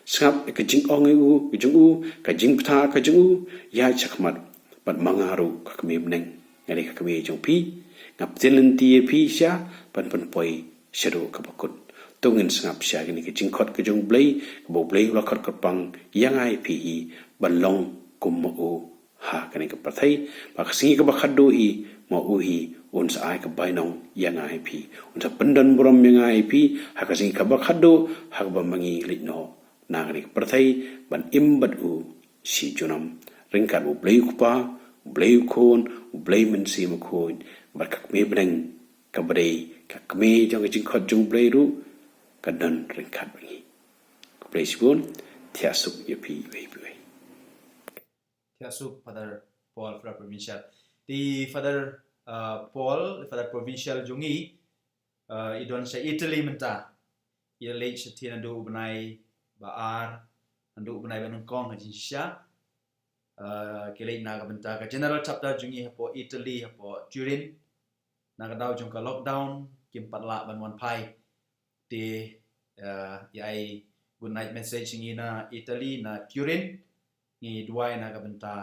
sngap ïa ka jingong ïa u, ka jong u, ka jingbthah ka jong u, ïaid shakhmat. Bad ma nga ruh ka kmie bneng, nga dei ka kmie jong phi, nga pynlynti ïa phi sha ban pynpoi shaduh kaba kut. To ngin sngap sha kane ka jingkhot ka jong U Blei, kaba U Blei u la khot kyrpang ïa nga ïa phi hi ban long kum ma u ha kane ka pyrthei. Ba ka sngi kaba khatduh hi ma u hi un sa ai ka bainong ïa nga ïa phi, un sa pyndon burom ïa nga ïa phi ha ka sngi kaba khatduh, ha kaba ma ngi leit noh na kane ka pyrthei ban im bad u shi junom. Ryngkat U Blei u Kpa, U Blei u Khun, U Blei u Mynsiem Bakhuid, bad ka kmie bneng kaba dei ka kmie jong ka jingkhot jong U Blei ruh ka don ryngkat bad ngi. Khublei shibun, thiah suk ïa phi iwei pa iwei. Thiah suk Father Paul, Father Provincial. Te Father, uh, Paul, Father Provincial jong ngi, uh, i don sha Italy mynta. I la leit shatei naduh u bnai ba ar, naduh u bnai ba nyngkong ha jingshisha. Uh, ki leit na ka bynta ka General Chapter jong ngi hapoh Italy, hapoh Turin. Na ka daw jong ka lockdown kim pat lah ban wan phai. Te, uh, i ai good night message ngi na Italy, na Turin. Ngi duwai na ka bynta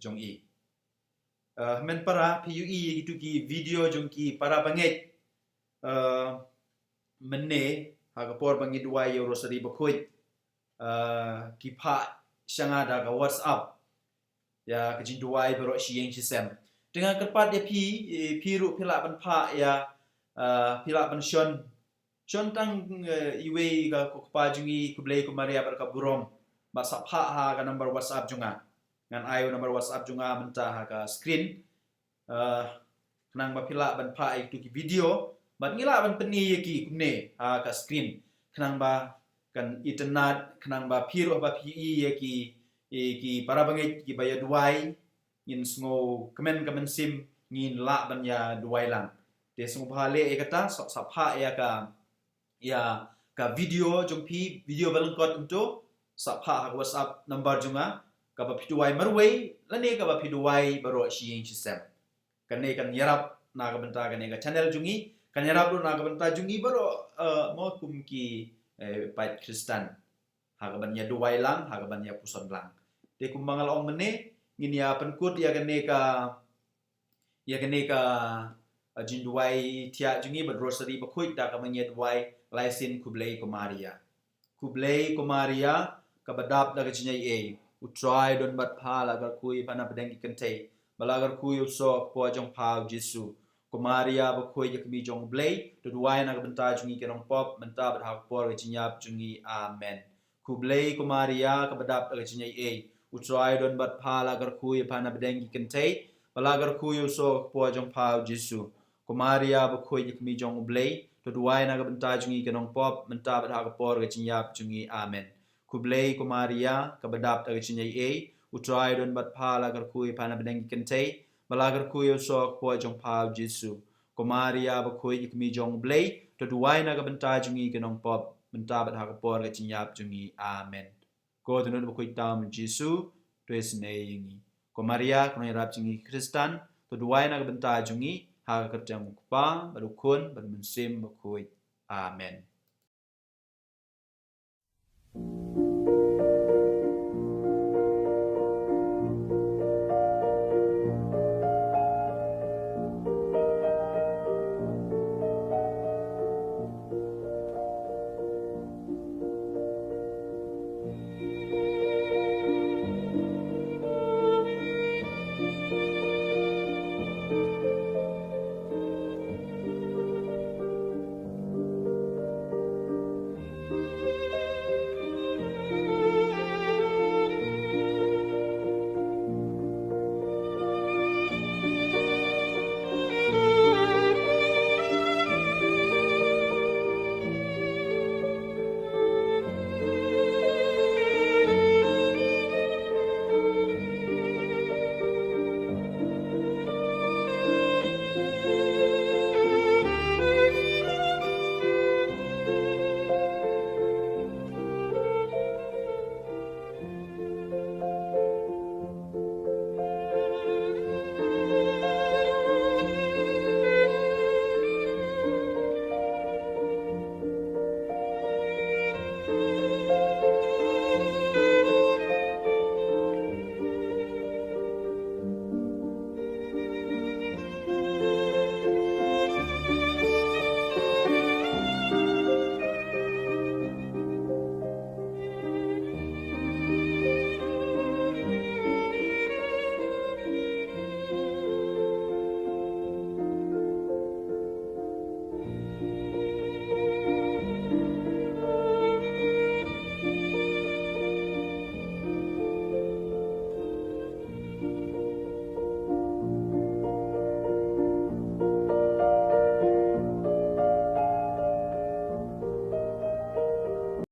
jong i. Uh, men para, phi ïohi ïa kitu ki video jong ki para bangeit. Uh, mynne ha ka por ba ngi duwai ïa u Rosary Bakhuid, uh, ki phah sha nga da ka WhatsApp ïa ka jingduwai baroh shi ïing shi sem. Te nga kyrpad ïa phi, eh, phi ruh phi lah ban phah ïa, uh, phi lah ban shon, shon tang, eh, iwei ka, ko Kpa jong ngi, ko Blei, ko Maria bad ka burom. Bad sa phah ha ka number WhatsApp jong nga. Ngan ai u number WhatsApp jong nga mynta ha ka screen. Uh, khnang ba phi lah ban phah ïa kitu ki video bad ngi lah ban pyni ïa ki kumne ha ka screen, khnang ba kan itynnad, khnang ba phi ruh ba phi ïohi ïa ki, ïa ki para bangeit kiba ïa duwai, ngin sngew kmen ka mynsiem, ngin lah ban ïa duwai lang. Te sngewbha leh ïa kata, sa, sa phah ïa ka, ïa ka video jong phi, video ba lyngkot kumto, sa phah ha ka WhatsApp number jong nga, kaba phi duwai marwei, lane kaba phi duwai baroh shi ïing shi sem. Kane kan ïarap na ka bynta kane ka channel jong ngi, kan ïarap ruh na ka bynta jong ngi baroh, eh, mo kum ki, eh, paid Khristan. Ha kaban ïa duwai lang, ha kaban ïa puson lang. Te kumba nga la ong mynne, ngin ïa pynkut ïa kane ka, ïa kane ka, eh, jingduwai thiah jong ngi bad rosary bakhuid da kaba ngin ïa duwai lai sien: Khublei ko Maria. Khublei ko Maria, kaba dap da ka jingaiei. U Trai u don bad pha, la kyrkhu ïa pha na pdeng ki kynthei, bad la kyrkhu ïa u soh ka kpoh jong pha u Jisu. Ko Maria bakhuid, ïa kmie jong U Blei, to duwai na ka bynta jong ngi ki nongpop, mynta bad ha ka por ka jingïap jong ngi. Amen. Khublei ko Maria, kaba dap da ka jingaiei. U Trai u don bad pha, la kyrkhu ïa pha na pdeng ki kynthei, bad la kyrkhu ïa u soh ka kpoh jong pha u Jisu. Ko Maria bakhuid, ïa kmie jong U Blei, to duwai na ka bynta jong ngi ki nongpop, mynta bad ha ka por ka jingïap jong ngi. Amen. Khublei ko Maria, kaba dap da ka jingaiei. U Trai u don bad pha, la kyrkhu ïa pha na pdeng ki kynthei, bad la kyrkhu ïa u soh ka kpoh jong pha u Jisu. Ko Maria bakhuid, ïa kmie jong U Blei, to duwai na ka bynta jong ngi ki nongpop, mynta bad ha ka por ka jingïap jong ngi. Amen. Ko Tnat bakhuid tam u Jisu, to isynei ïa ngi. Ko Maria, ko nongïarap jong ngi ki Khristan, to duwai na ka bynta jong ngi, ha ka kyrteng u Kpa, bad u Khun, bad u Mynsiem Bakhuid. Amen.